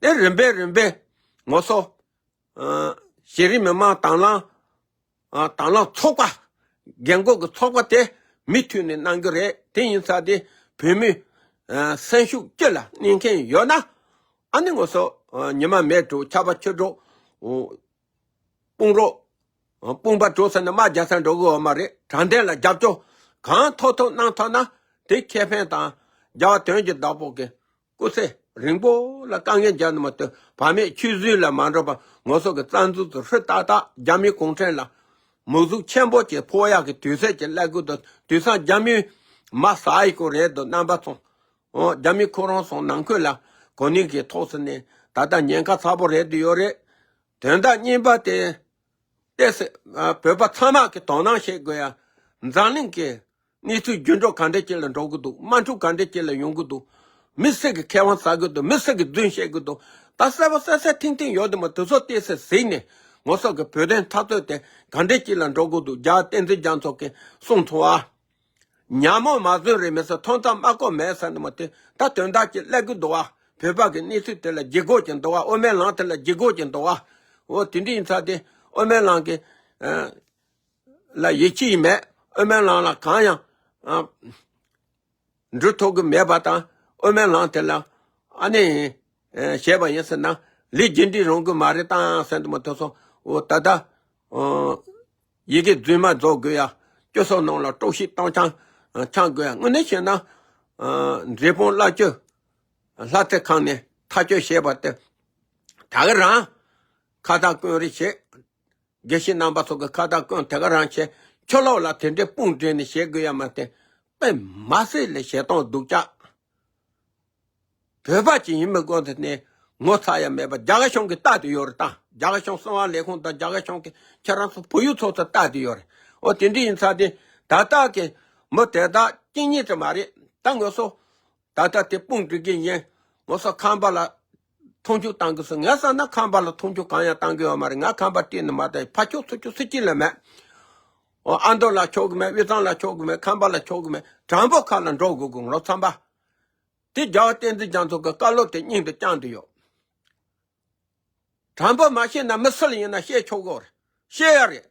དེ་རིམ་པས་རིམ་པས་ང་ཚོ། ཨ། གཞི་རིམ་མི་མང་དྭང་བླངས། ཨ། དྭང་བླངས་ཚོགས་པ། རྒན་རྒོན་གྱི་ཚོགས་པ་དེ་མུ་མཐུད་ནས་གནང་གི་རེད། དེ་ཡིན་ཙང་དེ་བོད་མི། ཨ། སེམས་ཤུགས་སྐྱིད་ལ་གནས་མཁན་ཡོད་ན། ཨ་ནི་ང་ཚོ། ཨ། ཉི་མ་མེད་དྲོ་ཆར་པ་ཆུ་དྲོ། དཔུང་རོགས། དཔུང་པ་དྲོ་ཟེར་ནས་དམག་རྒྱག་ས་འགྲོ་གི་ཡོད་མ་རེད། དྲང་བདེན་ལ་རྒྱབ་སྐྱོར་གང་ཐོབ་ཐོབ་གནང་ཐུབ་ན། དེ་ཁེ་ཕན་དང་རྒྱལ་བ་དོན་གྱི་བདག་པོ་གི་སྐུ་ཚེ་རིང་པོ་ལ་དཀའ་ངལ་རྒྱག་ནི་མ་གཏོགས། བག་མེད་ཆུད་ཟོས་ལ་མ་འགྲོ་བར་ང་ཚོ་གི་རྩ་འཛུགས་སུ་ཧྲུལ་ཏག་ཏག་རྒྱ་མི་གུང་ཁྲན་ལ་མུ་ཟུག་ཆེན་པོ་ཅིག་ཕོག་ཡག་གི་དུས་ཚོད་ཅིག་སླེབས་ཀྱི་འདུག། དུས་སང་རྒྱ་མི་མ་ཟ་ཡི་གོ་རེད་འདུག། རྣམ་པ་ཚོ། འོ། རྒྱ་མི་ཁོ་རང་ཚོ་ནང་ཁུལ་ལ་ གོ་གནས་ཀྱི་ཐོག་སུ་ནས་ད་ལྟ་ཉེན་ཁ་ཚ་པོ་རེད་དུ་ཡོད་རེད། དོན་དག་གཉིས་པ་དེ། ཏེ་སེ་ཨ་བོད་པ་ཚང་མ་གི་དོ་སྣང་བྱེད་དགོས་ཡ། འཛམ་གླིང་གི་གནས་ཚུལ་འགྱུར་འགྲོས་ག་འདྲ་ཅིག་ལ་འགྲོ་གི་འདུག། དམག་འཁྲུག་ག་འདྲ་ཅིག་ལ་ཡོང་གི་འདུག། མི་སུ་གི་ཁེ་དབང་ཟ་གི་འདུག། མི་སུ་གི་རྫུན་བཤད་གི་འདུག། ད་གསལ་པོ་གསལ་གསལ་ཐིང་ཐིང་ཡོད་དུ་མ། དེ་ཚོ་ཏེ་སེ་གཟིགས་ནས་ང་ཚོ་གི་བོད་དོན་འཐབ་རྩོད་དེ་ག་འདྲ་ཅིག་ལ་འགྲོ་གི་འདུག། རྒྱལ་བ་བསྟན་འཛིན་རྒྱ་མཚོ་གི་གསུང་ཐུབ་ཨ། ཉ་མོ་མ་བཟོས་རེད་མི་ཟེར། ཐོན་རྩ་མ་བཀོད་མེད་ཟེར་འདུག་མ། དེ་ད་དོན་དག་ཅིག་སླེབས་གི་འདུག་བ། བོད་པ་གི་གནས་ཚུལ་དེ་ལ་ལྗིད་ཁོག་ཅིག་འདུག་བ། དབུ་མའི་ལམ་དེ་ལ་ལྗིད་ཁོག་ཅིག་འདུག་བ། འོ་དེ་འདྲ་ཡིན་ཙང་དེ་དབུ་མའི་ལམ་གི་ཨ་ལ་ཡིད་ཆེས་མེད། དབུ་མའི་ལམ་ལ་གང་ཡང་ཨ་འགྲུབ་ཐུབ་གི་མེད་པ་དང་། དབུ་མའི་ལམ་དེ་ལ་ཨ་ནི་ཨ་བྱས་པ་ཡིན་ཟེར་ན་ལས་རྒྱུ་འབྲས་རུང་གི་མ་རེད་དང་ཟེར་འདུག་མ། དེ་ཚོ་འོ་ད་ལྟ་ཨ་ཡི་གེ་རྫུན་མ་རྫོགས་དགོས་ཡ། སྤྱི་ཚོགས་ནང་ལ་དཀྲུག་ཤིང་གཏོང་ཆང་འཆང་དགོས་ཡ། དངོས་གནས་བཤད་ན་ཨ་འབྲས་སྤུངས་བླ་སྤྱི་ལྷ་རྩེ་ཁང་ནས་ཐག་གཅོད་བྱས་པ་དེ་ད་ག་རང་ཁ་བཏགས་བསྐོན་རེ་བྱེད། དགེ་བཤེས་རྣམ་པ་ཚོ་གི་ཁ་བཏགས་བསྐོན་དེ་ག་རང་བྱས། ཕྱི་ལོགས་ལ་དེ་འདྲའི་དཔུང་སྒྲིག་ནས་བྱེད་དགོས་ཡ་མ་རེད། དཔེ་མ་སྲིད་ལས་བྱེད་སྟངས་སྡུག་ཅག། བོད་པ་ཅིག་ཡིན་མིན་སྐོར་དེ་ནས་ངོ་ཚ་ཡ་མེད་པ། རྒྱ་གར་གཞུང་གིས་ལྟ་དུ་ཡོད་རེད་ད། རྒྱ་གར་གཞུང་གསང་བ་ལས་ཁུངས་དང་རྒྱ་གར་གཞུང་གིས་ཁྱེད་རང་ཚོ་བོད་ཡིག་ཚོགས་ཚོ་ལྟ་དུ་ཡོད་རེད། འོ་དེ་འདྲ་ཡིན་ཙང་དེ་ད་ལྟ་གི་མི་དེ་དག་གཅིག་གཉིས་དེ་མ་རེད་ད། ངོ་སོ་ད་ལྟ་དེ་དཔུང་སྒྲིག་གི་ཡིན། ངོ་སོ་ཁམས་པ་ལ་མཐོང་ཆུང་བཏང་གི་སོང་། ངས་བསམ་ན་ཁམས་པ་ལ་མཐོང་ཆུང་གང་ཡང་བཏང་གི་ཡོད་མ་རེད། ང་ཁམས་པ་སྐྲག་ནི་མ་གཏོགས་ཕར་ཕྱོགས་ཚུར་ཕྱོགས་སུ་གཅིག་ལ་མེད། འོ་ཨ་མདོ་ལ་ཕྱོགས་གི་མེད། དབུས་གཙང་ལ་ཕྱོགས་གི་མེད། ཁམས་པ་ལ་ཕྱོགས་གི་མེད། དྲང་པོ་ཁ་ལ་འགྲོ་དགོས་གི་ལོ་ཚང་པ། དེ་རྒྱལ་བ་བསྟན་འཛིན་རྒྱ་མཚོ་གི་བཀའ་སློབ་དེ་སྙིང་དུ་བཅངས་དུ་ཡོད། དྲང་པོ་མ་བཤད་ན་མི་སུ་ལ་ཡིན་ན་བཤད་ཆོག་གི་རེད། བཤད་ཡ་རེད།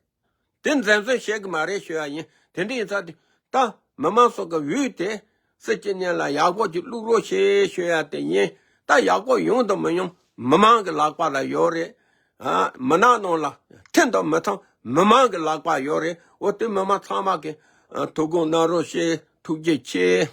དེ་འཛེམ་ཟོན་བྱེད་གི་མ་རེད་ཞུ་ཡ་ཡིན། དེ་འདྲ་ཡིན་ཙང་དེ་ད་མི་མང་ཚོ་གི་འོས་དེ་སྲིད་སྤྱི་གཉིས་ལ་ཡག་པོ་ཅིག་བླུག་རོགས་བྱེད་ཞུ་ཡ་དེ་ཡིན། ད་ཡག་པོ་ཡོང་དང་མི་ཡོང་མི་མང་གི་ལག་པ་ལ་ཡོད་རེད། ཨ་མི་ནག་ནང་ལ་ཐོན་དང་མི་ཐོན་མི་མང་གི་ལག་པ་ཡོད་རེད། འོ་དེ་མི་མང་ཚང་མ་གི་ཨ་ཐུགས་དགོངས་གནང་རོགས་བྱེད། ཐུགས་རྗེ་ཆེ།